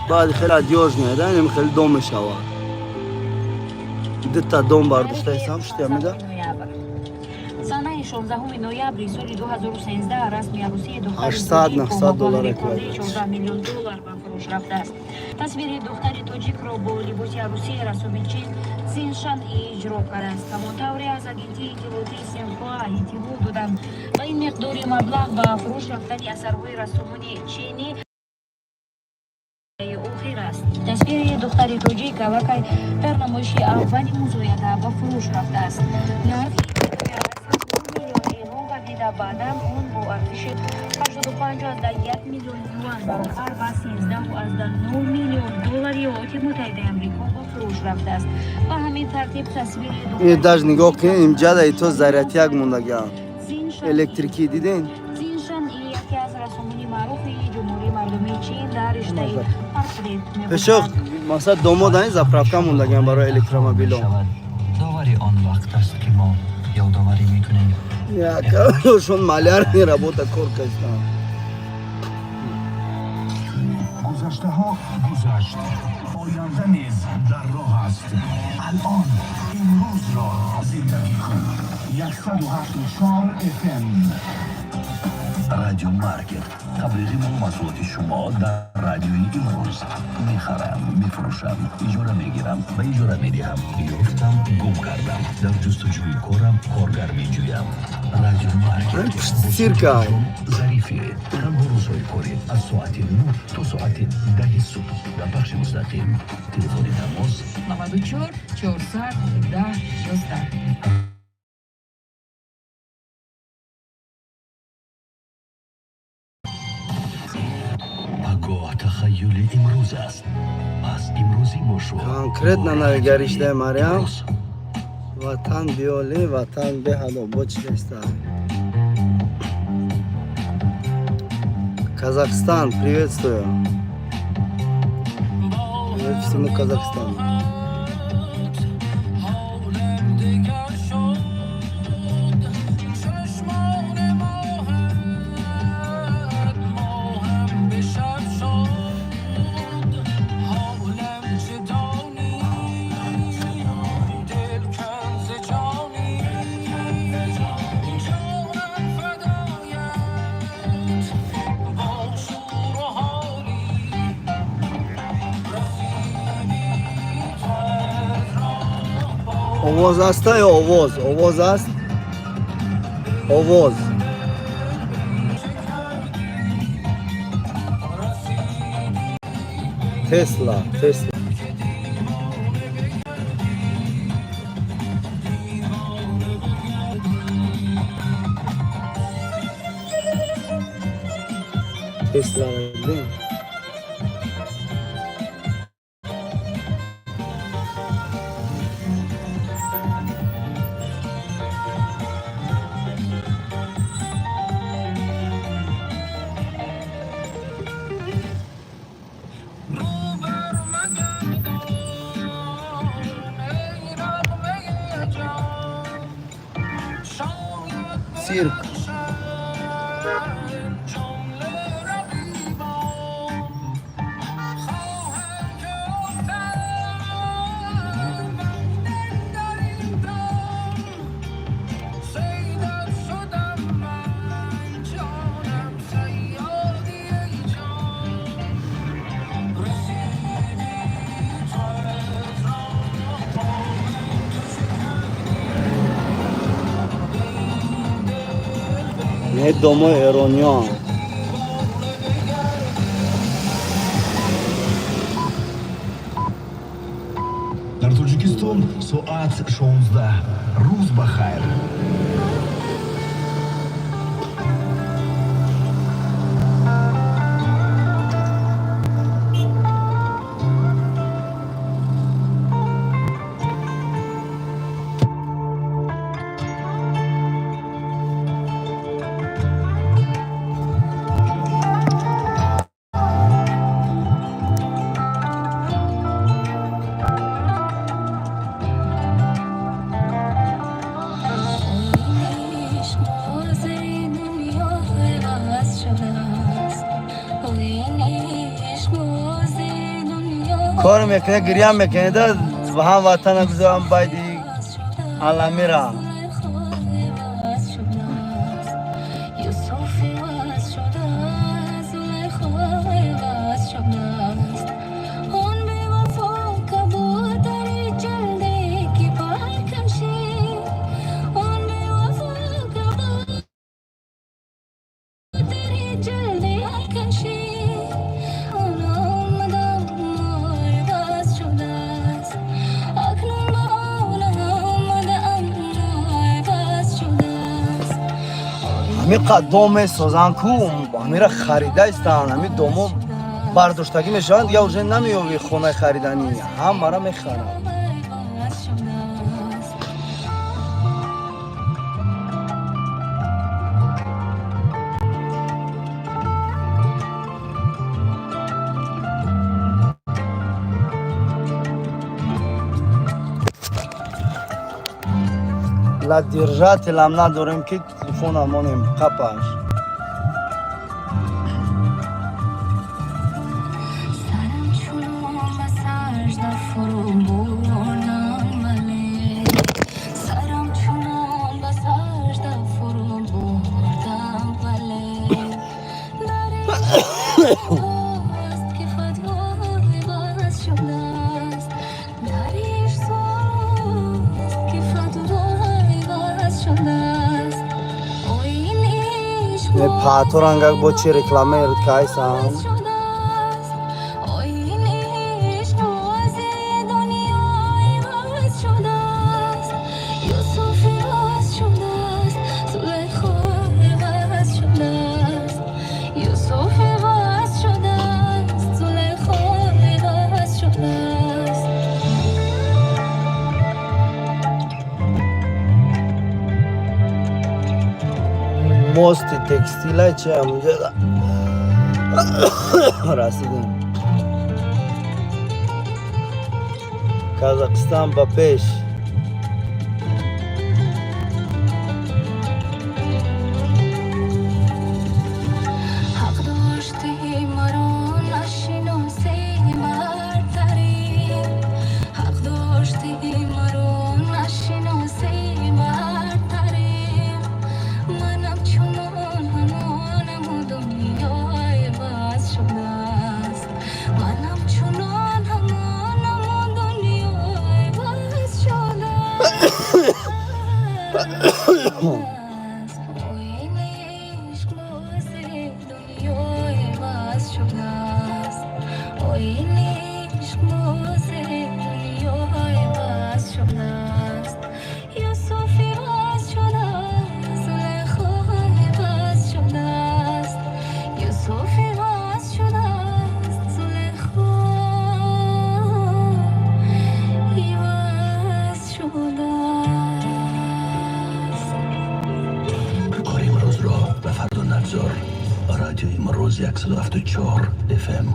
Баъди хеле надёжный да, инам хеле дом мешавад. Дута дом бардоштаистам шутиамида. Санаи 16 ноябри соли 2013 расми арӯсии духтари 800, тоҷик бо 900 доллар маблағи рекордии квадрат. 14 миллион доллар ба фурӯш рафтааст. Тасвири духтари тоҷикро бо либоси арӯсии рассоми чин Зиншан иҷро кардааст. Ҳамон тавре аз агентии иттилоотии Синхуа иттилоъ доданд, ба ин миқдори маблағ ба фурӯш рафтани асарҳои рассомони чини охир аст. Тасвири духтари тоҷик аллакай дар намоиши аввали музояда ба фурӯш рафтааст. Нархи ибтидои расм 2 миллион эълон гардида, баъдан он бо арзиши 85,1 миллион юан, баробар ба 13,9 миллион доллари Иёлоти Муттаҳидаи Амрико, ба фурӯш рафтааст. Ба ҳамин тартиб тасвири Ин даже нигоҳ кунед, инҷада ито зарядяк мондагиам электрикӣ, диден? Зиншан яке аз рассомони маъруфи Ҷумҳурии Мардумии Чин дар риштаи портрет Пешо мебошад. Масалан, домодани заправка мондагиам барои электромобило. Мешавад. Довари он вақт аст, ки мо ёдоварӣ мекунем. Шон малярный работа кор кастан. Гузаштаҳо гузашт, оянда низ дар роҳ аст. Алон имрӯзро зиндагӣ кун. 174 FM. Радио Маркет. Таблиғи молу маҳсулоти шумо дар радиои имрӯз. Мехарам, мефурӯшам, иҷора мегирам, ба иҷора медиҳам, ёфтам, гум кардам, дар ҷустуҷӯи корам, коргар меҷӯям. Радио Маркет. Цирка. Зарифӣ. Танҳо рӯзҳои корӣ аз соати 9 то соати 10 субҳ дар пахши мустақим. Телефони тамос 94 410 11. Пагоҳ тахаюли имрӯз аст, пас имрӯзӣ бошу. Конкретно навигаришдаи Мариам. Ватан биёли, ватан беҳадо бо чиста. Казахстан, приветствую. Привет всему Казахстану. حالم دگر شد، چشمان ماهت ماهم به شب شد. حالم چه دانی، دل کن ز جانی، جانم فدایت با شور و حالی. رسیدی تو از راه با Овоз аста ё овоз? Овоз аст? Овоз. Тесла, Тесла. Тесла, блин. رو بر مگردان ای نغمه جان، شاید Цирк. ببخشند جمله رقیبان. خواهم که افتم در این دام، صیدت شدم من، جانم صیادی ای جان. رسیدی تو از راه با من، تو چه کردی به این دل، به Не домой эрониён. دیوانه بگردی. Дар Тоҷикистон соат 16. Рӯз ба хайр. Кор мекунед, гиря мекунед, ҳам ватана гузорам, байди аламира. Ҳамин қад дом месозанд ку, ҳамира харида истанд, ҳамин домо бардоштагӣ мешаванд, дига уже намеёви хонаи хариданӣ, ҳамара мехаранд. Ла держателам надорем, ки телефона монем қапаш. Сарам чунон ба сажда фурӯ бурдам, вале сарам чунон ба сажда фурӯ бурдам, вале дар ишқ ки фатвои боз шудааст, дар ишқ ки фатвои боз шудааст, оин ишқ Не пааторангак бо чи реклама кайсан. шудааст, оин ишқ бози дунёи боз шудааст, Юсуфи боз шудааст, Зулайхои боз шудааст, Юсуфи боз шудааст, Зулайхои боз шудааст. Мости текстила чи ҳамунҷа расидем. Казахстан ба пеш. Ҳақ дошти маро нашиноси бартарӣ, ҳақ дошти маро нашиноси бартарӣ, манам чунон ҳамонаму дунёи боз шудааст, манам чунон ҳамонаму дунёи боз шудааст, оини ишқ бози дунёи боз шудааст, оини ишқ бози дунёи боз шудааст, Юсуфи боз шудааст, Зулайхои боз шудааст, Юсуфи боз шудааст, Зулайхои боз шудааст. Кори имрӯзро ба фардо нагзор. Радиои Имрӯз 174 FM.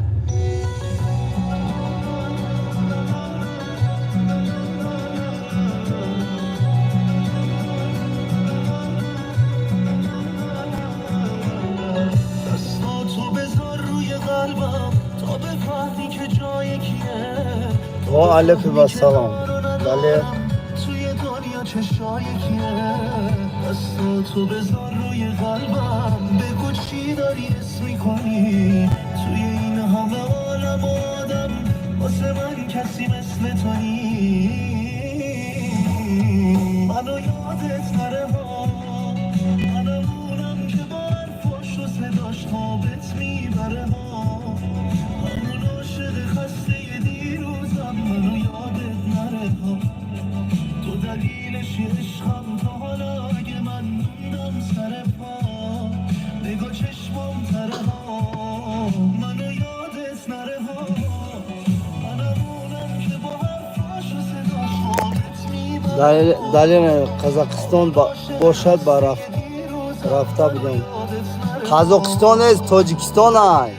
دستاتو بذار روی قلبم تا بفهمی که جای کیه. Во алейкум ассалом. Бале. توی دنیا چشای کیه. دستاتو بذار روی قلبم، بگو چی داری حس میکنی. توی این همه عالم آدم، واسه من کسی مثل تو نی. منو یادت نره ها، منم اونم که با حرفاش و صداش خوابت میبره ها، همون عاشق خسته دیروزم. منو یادت نره ها، تو دلیلش عشقم تا حالا. اگه من موندم سر پا، نگاه چشمام تره ها. منو یادت نره ها، منم اونم که با حرفاش و صداش خوابت میبره. Дале Қазоқистон бошад, ба рафта будем. Қазоқистон нест, Тоҷикистон ай.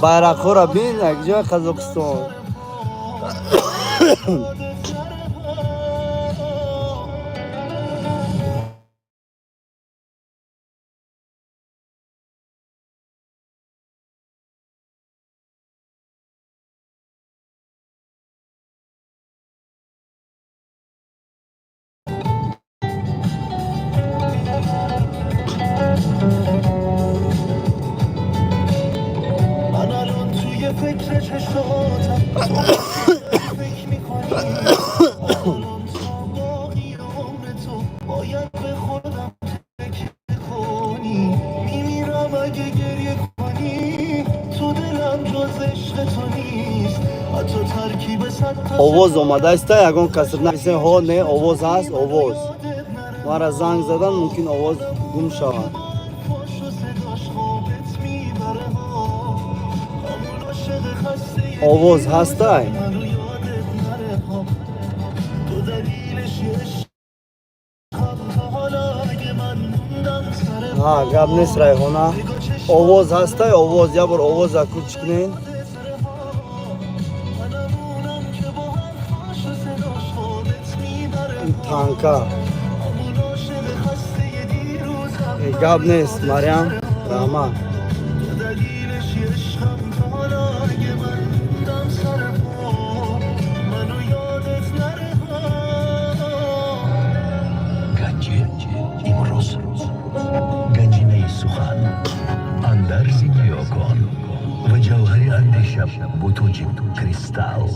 Байрақҳоро бин, якҷоя Қазоқистон. یادت نره ها. Овоз омадааста, ягон каср нависен, ҳо, не, овоз ҳаст, овоз. Мара занг задан, мумкин овоз гум шавад. Овоз ҳастай? Ҳа, гап нест, Райҳона. Овоз ҳастай, овоз, як бор овоза кӯч кунед. Танка. Гап нест, Марьям, раҳмат. Ганҷи имрӯз, ганҷинаи сухан, андарзи ниёкон ва ҷавҳари андеша бо Тоҷик Кристалл.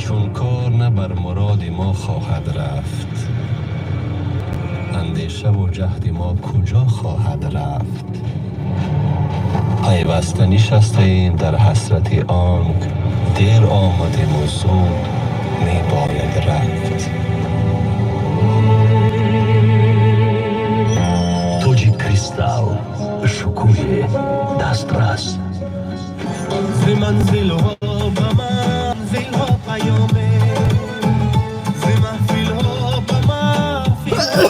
Чун кор на бар муроди мо хоҳад рафт, андешаву ҷаҳди мо куҷо хоҳад рафт? Пайваста нишастаем дар ҳасрати онк дер омадему зуд мебояд рафт. Тоҷик Кристалл, шукӯҳи дастрас. Зи манзилҳо ба манзилҳо паёме, зи маҳфилҳо ба маҳфилҳо.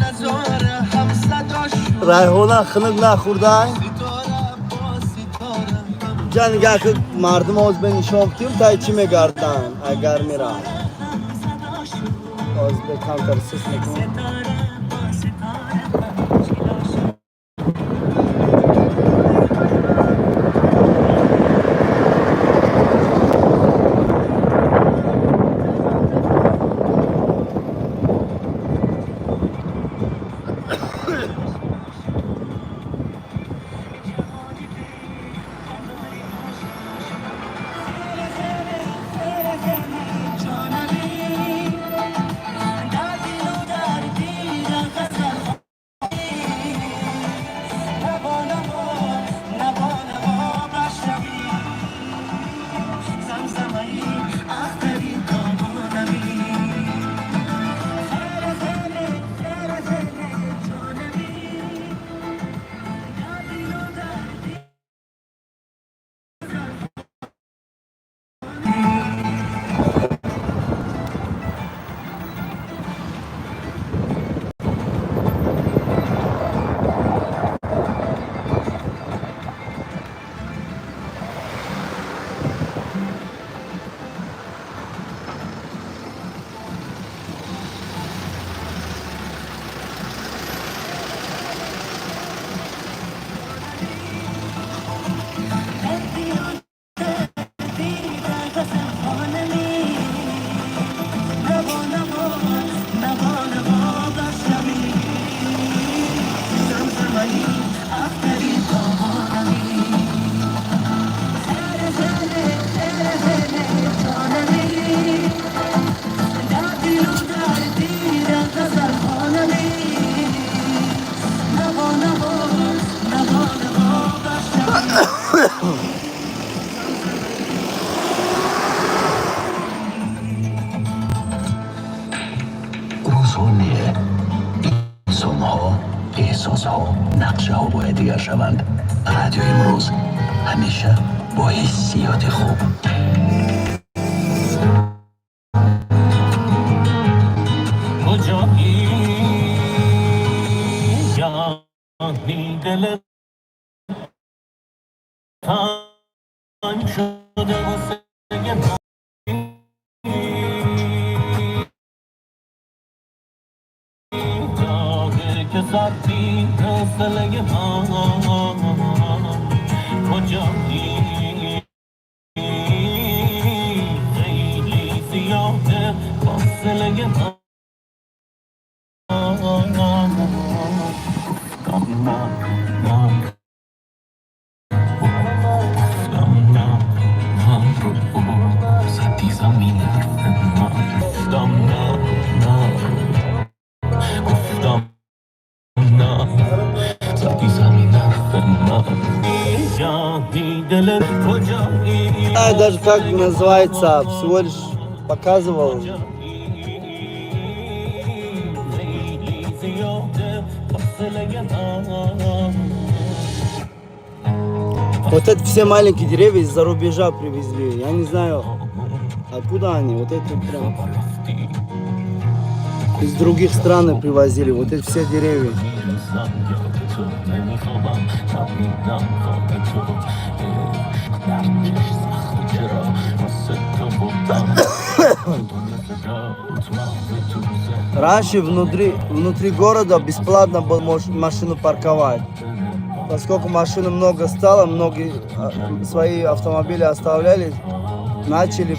Назора ҳамсадо шуд. Райҳона, хунук нахӯрдай? Ситора бо ситора. Ҷа, нигаҳ ки мардум оз бе нишон ким тай чӣ мегарданд, агар мирам. Оз бе камтар сис мекунам. Рӯзҳо нақшаҳо бояд дигар шаванд. Радио Имрӯз ҳамеша бо ҳиссиёти хуб. کجایی یعنی دل تنگ شده واسه من. داغه که زدی حوصله من. کجایی خیلی زیاده فاصله من. گفتم نه، نه، گفتم نه، نه رو زدی زمین حرف من. گفتم نه، نه، گفتم نه، زدی زمین حرف من. یعنی دلت کجایی؟ Знаю даже, как называется, всего лишь показывал. خیلی زیاده فاصله من. Вот это все маленькие деревья из-за рубежа привезли. Я не знаю, откуда они. Вот это прям из других стран привозили. Вот эти все деревья. میریزم یاد تو نمیخوابم شب میدم خواب تو عشق دردش سخته چرا واسه تو بودم دنیا صدات محو تو ذهنم. Раньше внутри города бесплатно был машину парковать. Поскольку машин много стало, многие свои автомобили оставляли, начали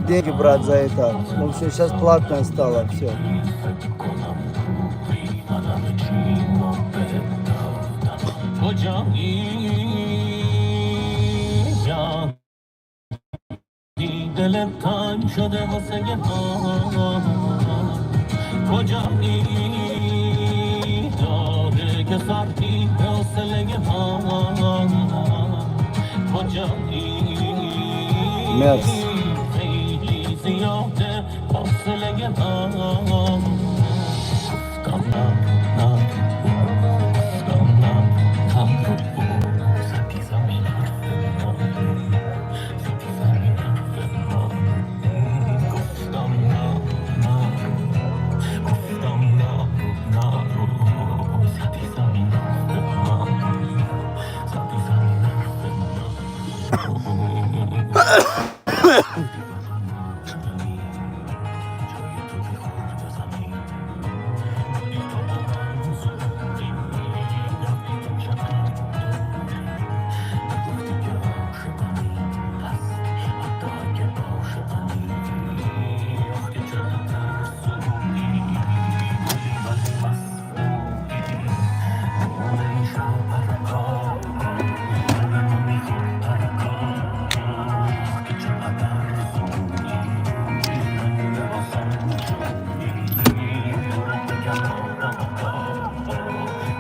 деньги брать за это. В общем, сейчас платное стало все. فکر کنم من همه چیمو بهت دادم. کجایی یعنی دلت تنگ شده واسه من؟ کجایی داره که سردی حوصله من؟ کجایی؟ Мерс. خیلی زیاده فاصله من. گفتم نه، نه، گفتم نه، نه رو زدی زمین حرف من، زدی زمین حرف من. گفتم نه، نه، گفتم نه، نه رو زدی زمین حرف من، زدی زمین حرف من. جای تو بی خورد زمین بودی تو با من زوری رفتی تو چقدر دوری نگفتی که عاشقمی پس حتی اگه عاشقمی آخ که چقدر ترسویی گلی ولی مصنوعی نور این شب پرکار قلبمو میخورد پرکار آخ که چقدر زوری نمونه واسم جونی دورت بگم آدم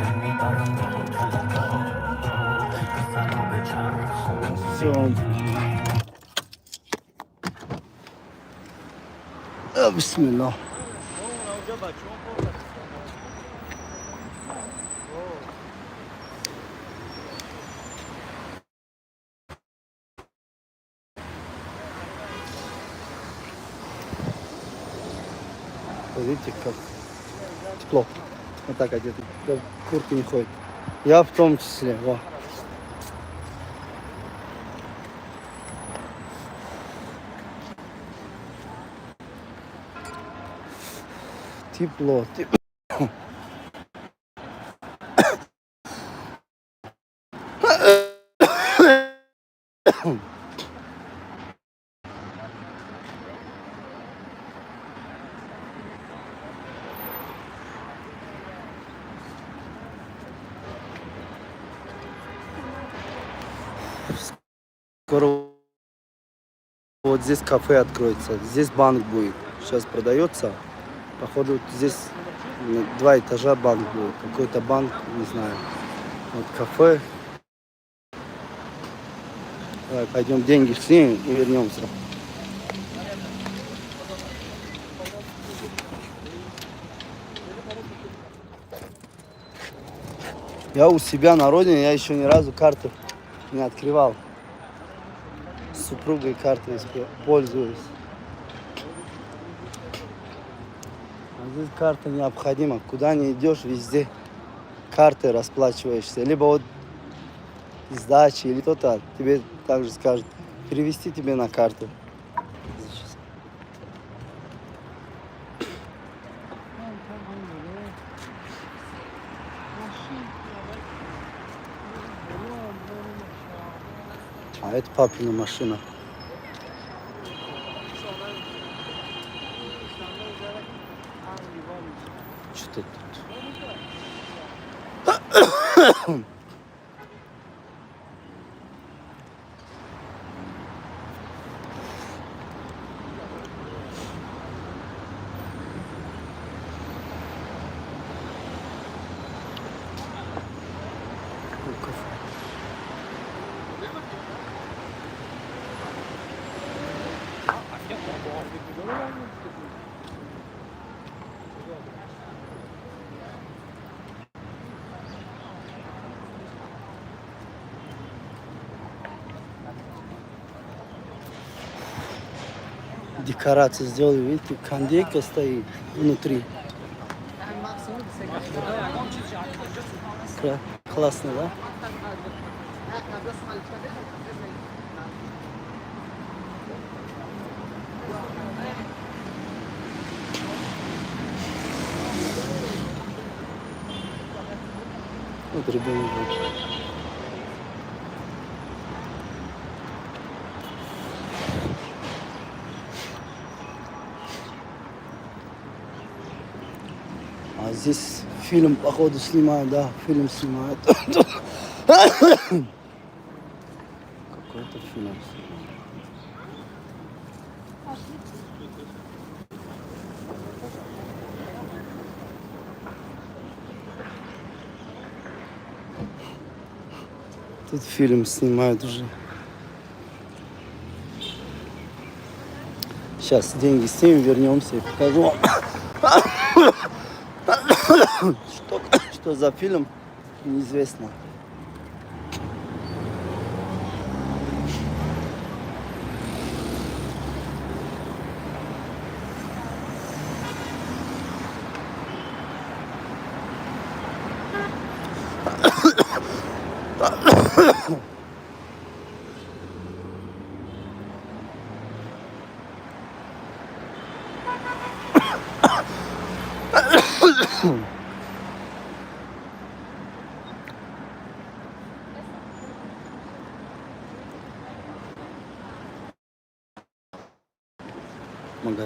نمیبرم با تو که سر به Все. چرخونی. Бисмиллах. Видите, как тепло. Вот так одет. Да, куртки не ходит. Я в том числе. Во. Тепло. Тепло. Скоро вот здесь кафе откроется. Здесь банк будет. Сейчас продается. Походу, вот здесь на два этажа банк будет. Какой-то банк, не знаю. Вот кафе. Давай, пойдем деньги снимем и вернемся. Я у себя на родине, я еще ни разу карту не открывал. С супругой картой пользуюсь. А здесь карта необходима. Куда не идешь, везде картой расплачиваешься. Либо вот сдачи или кто-то тебе также скажет, перевести тебе на карту. А это папина машина. Что тут? Декорации сделали, видите, кондейка стоит внутри. Классно, да? Вот ребенок. А здесь фильм, походу, снимают, да, фильм снимают. Какой-то фильм снимают. Тут фильм снимают уже. Сейчас деньги снимем, вернемся и покажу вам, что за фильм, неизвестно.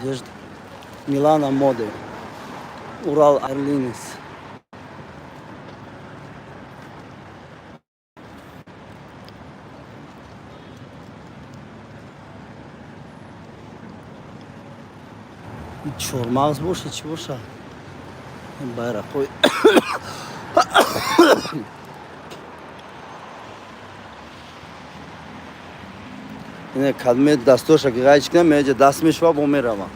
Одежда. Милана моды. Урал Airlines. Чормағз боша, чӣ боша? Байрақҳои ине кадме дастоша ки ғайч кунам, меҷа даст мешава, бо мерава.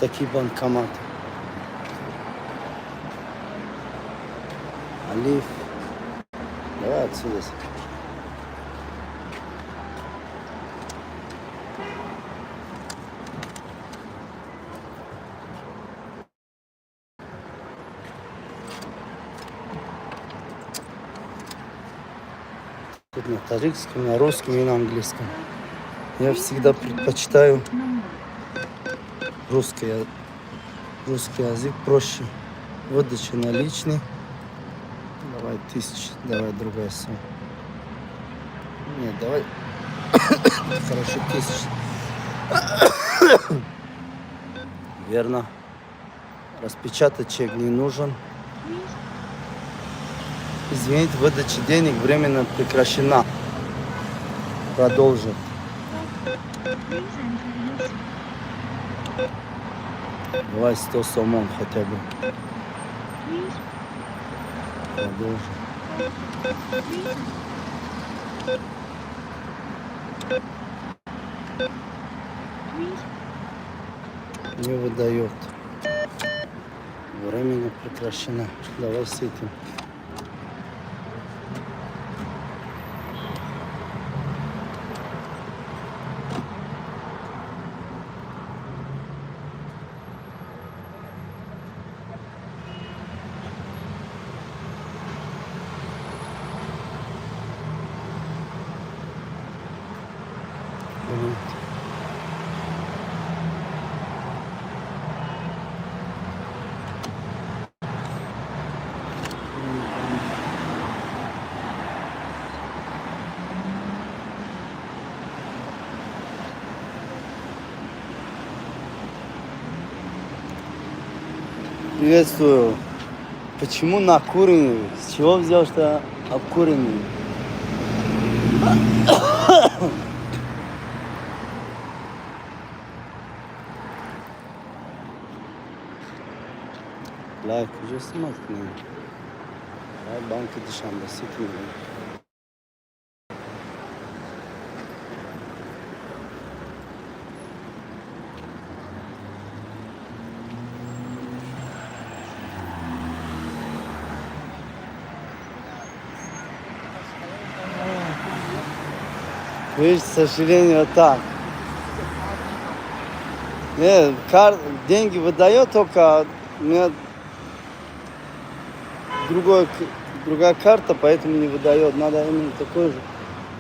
Такие банкоматы. Алиф. Давай отсюда. Тут на таджикском, на русском и на английском. Я всегда предпочитаю русский, русский язык проще. Выдача наличный. Давай 1000, давай другая сумма. Нет, давай. Хорошо, 1000. Верно. Распечатать чек не нужен. Извините, выдача денег временно прекращена. Продолжит. Давай 100 сомон хотя бы. Продолжим. Не выдает. Временно прекращена. Давай с этим. Блин. Приветствую. Почему накуренный? С чего взял, что обкуренный? Лайк, уже снимать к нам. Банки Душанбе Сити. Видишь, к сожалению, так. Нет, деньги выдает только, у меня другая карта, поэтому не выдает. Надо именно такой же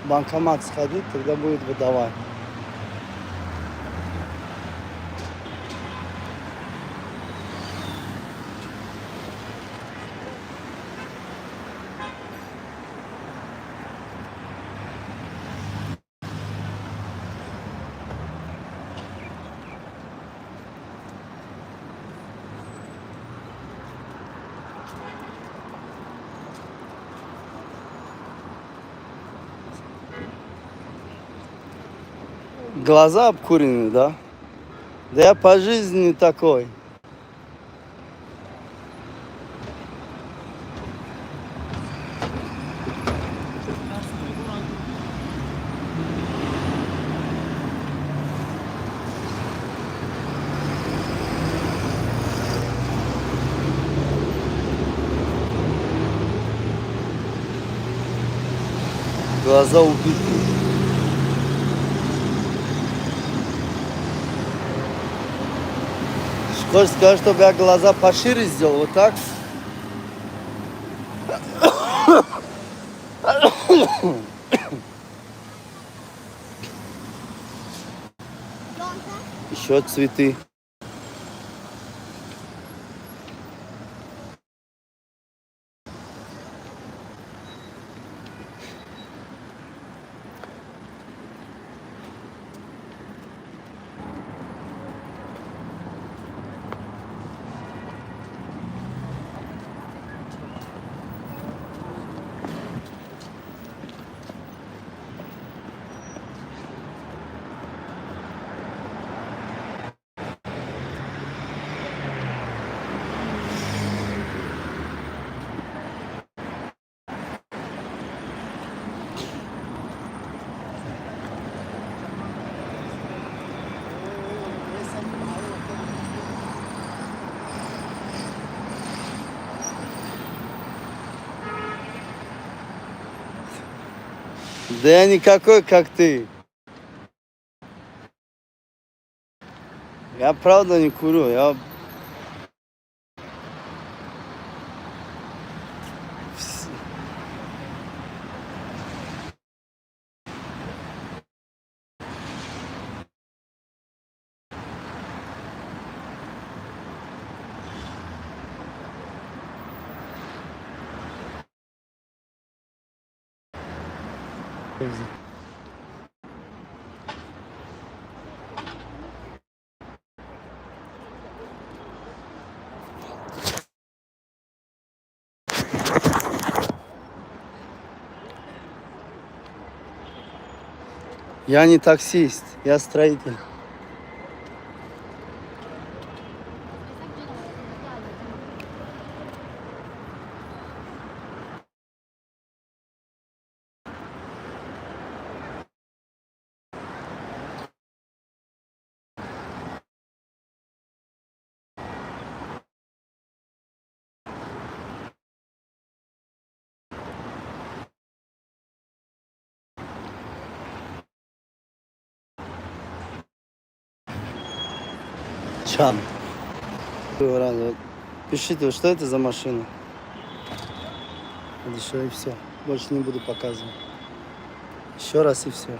банкомат сходить, тогда будет выдавать. Глаза обкуренные, да? Да я по жизни такой. Глаза убитые. Хочешь сказать, чтобы я глаза пошире сделал, вот так? Еще цветы. Да я никакой, как ты. Я правда не курю, я... Я не таксист, я строитель. Чам. Пишите, что это за машина. Еще и все. Больше не буду показывать. Еще раз и все.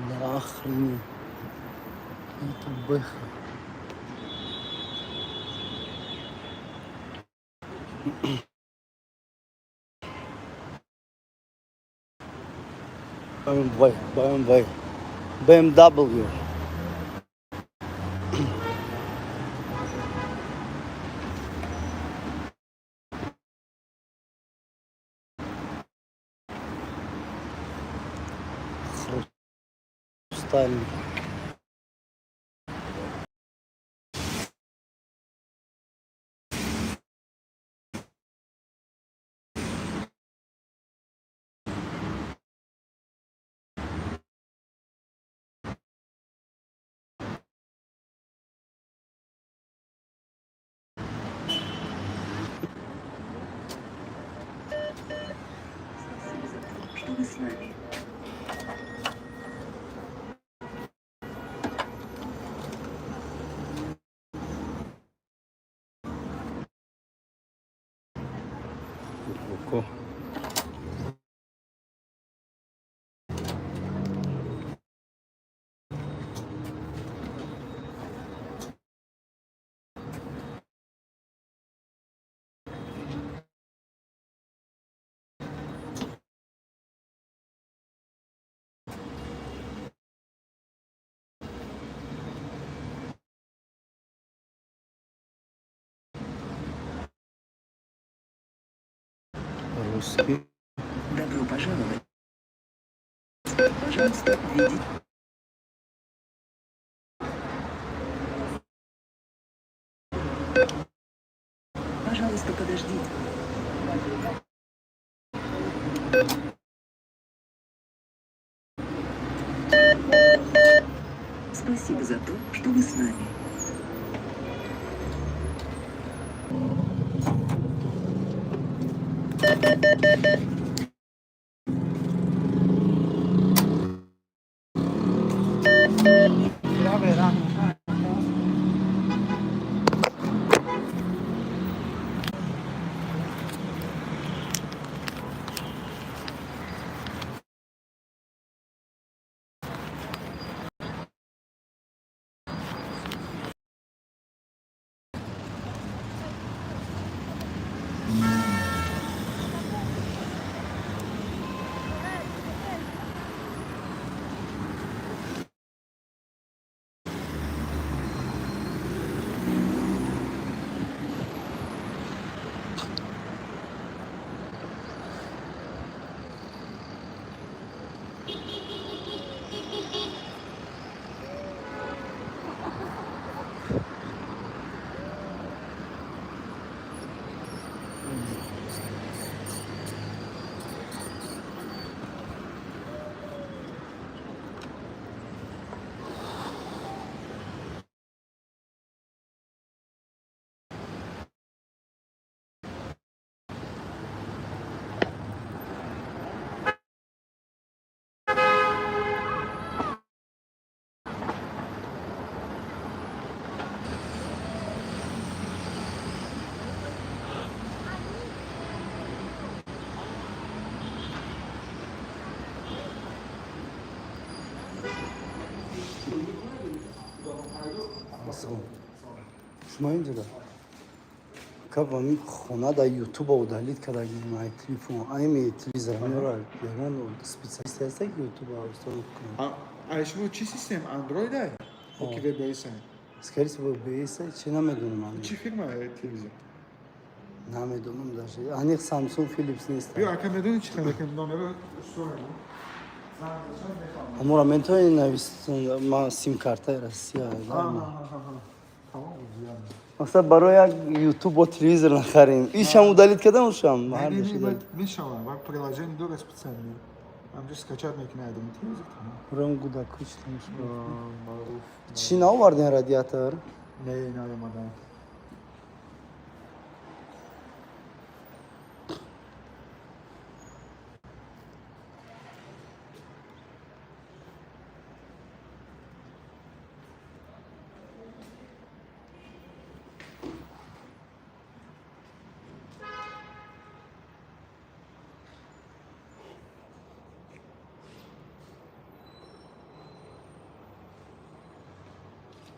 Да охренеть. Это бэха. BMW, BMW, BMW. Хрустальный. Спасибо за то, что вы с нами. Глубоко. Русский. Добро пожаловать. Пожалуйста, введите. Пожалуйста, подождите. Спасибо за то, что вы с нами. Шумо инҷода каб ами хона да ютуба удалить кардагим, ай телефон, айми телевизор меора, ягон специалист ҳаста, ки ютуба установка кунам? Ай шумо чӣ систем, Android ай? Оки WebOS ай? Скорее всего, WebOS, чи намедонам. Чӣ фирма телевизор? Намедонам даже. Аниқ Samsung, Philips нест. Биё, ака, медонӣ чӣ хел ки номеро сурам. Амора метавонӣ нависед, ма сим-картаи Россия. Мақсад, барои як ютуб бо телевизор нахарем. Ишам удалить кардам, ушам. Мешавад, ва приложение дора специально. Ҳамҷо скачать мекунӣ айдом телевизор. Ром гудаку чӣ наовардем, радиатор? Не, наомадам.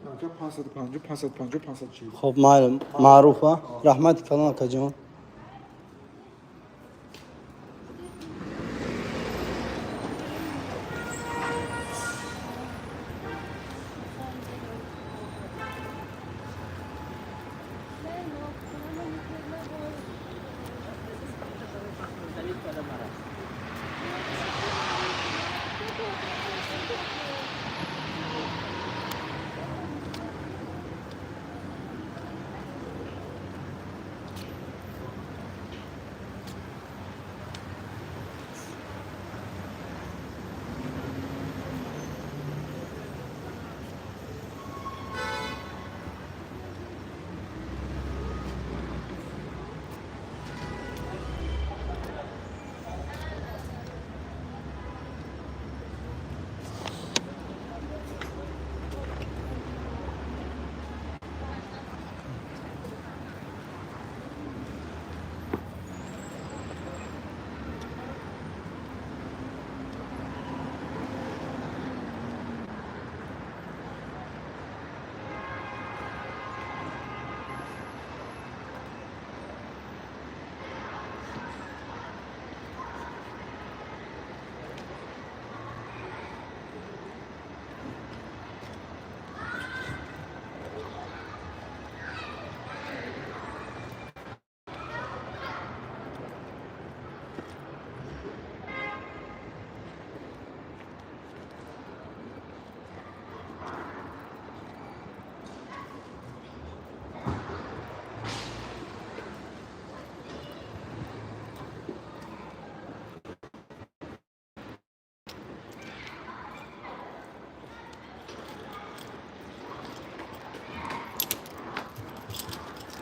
Ака, 550, 550, 540. Хоб, майли, маъруф, а? Раҳмати калон, акаҷон.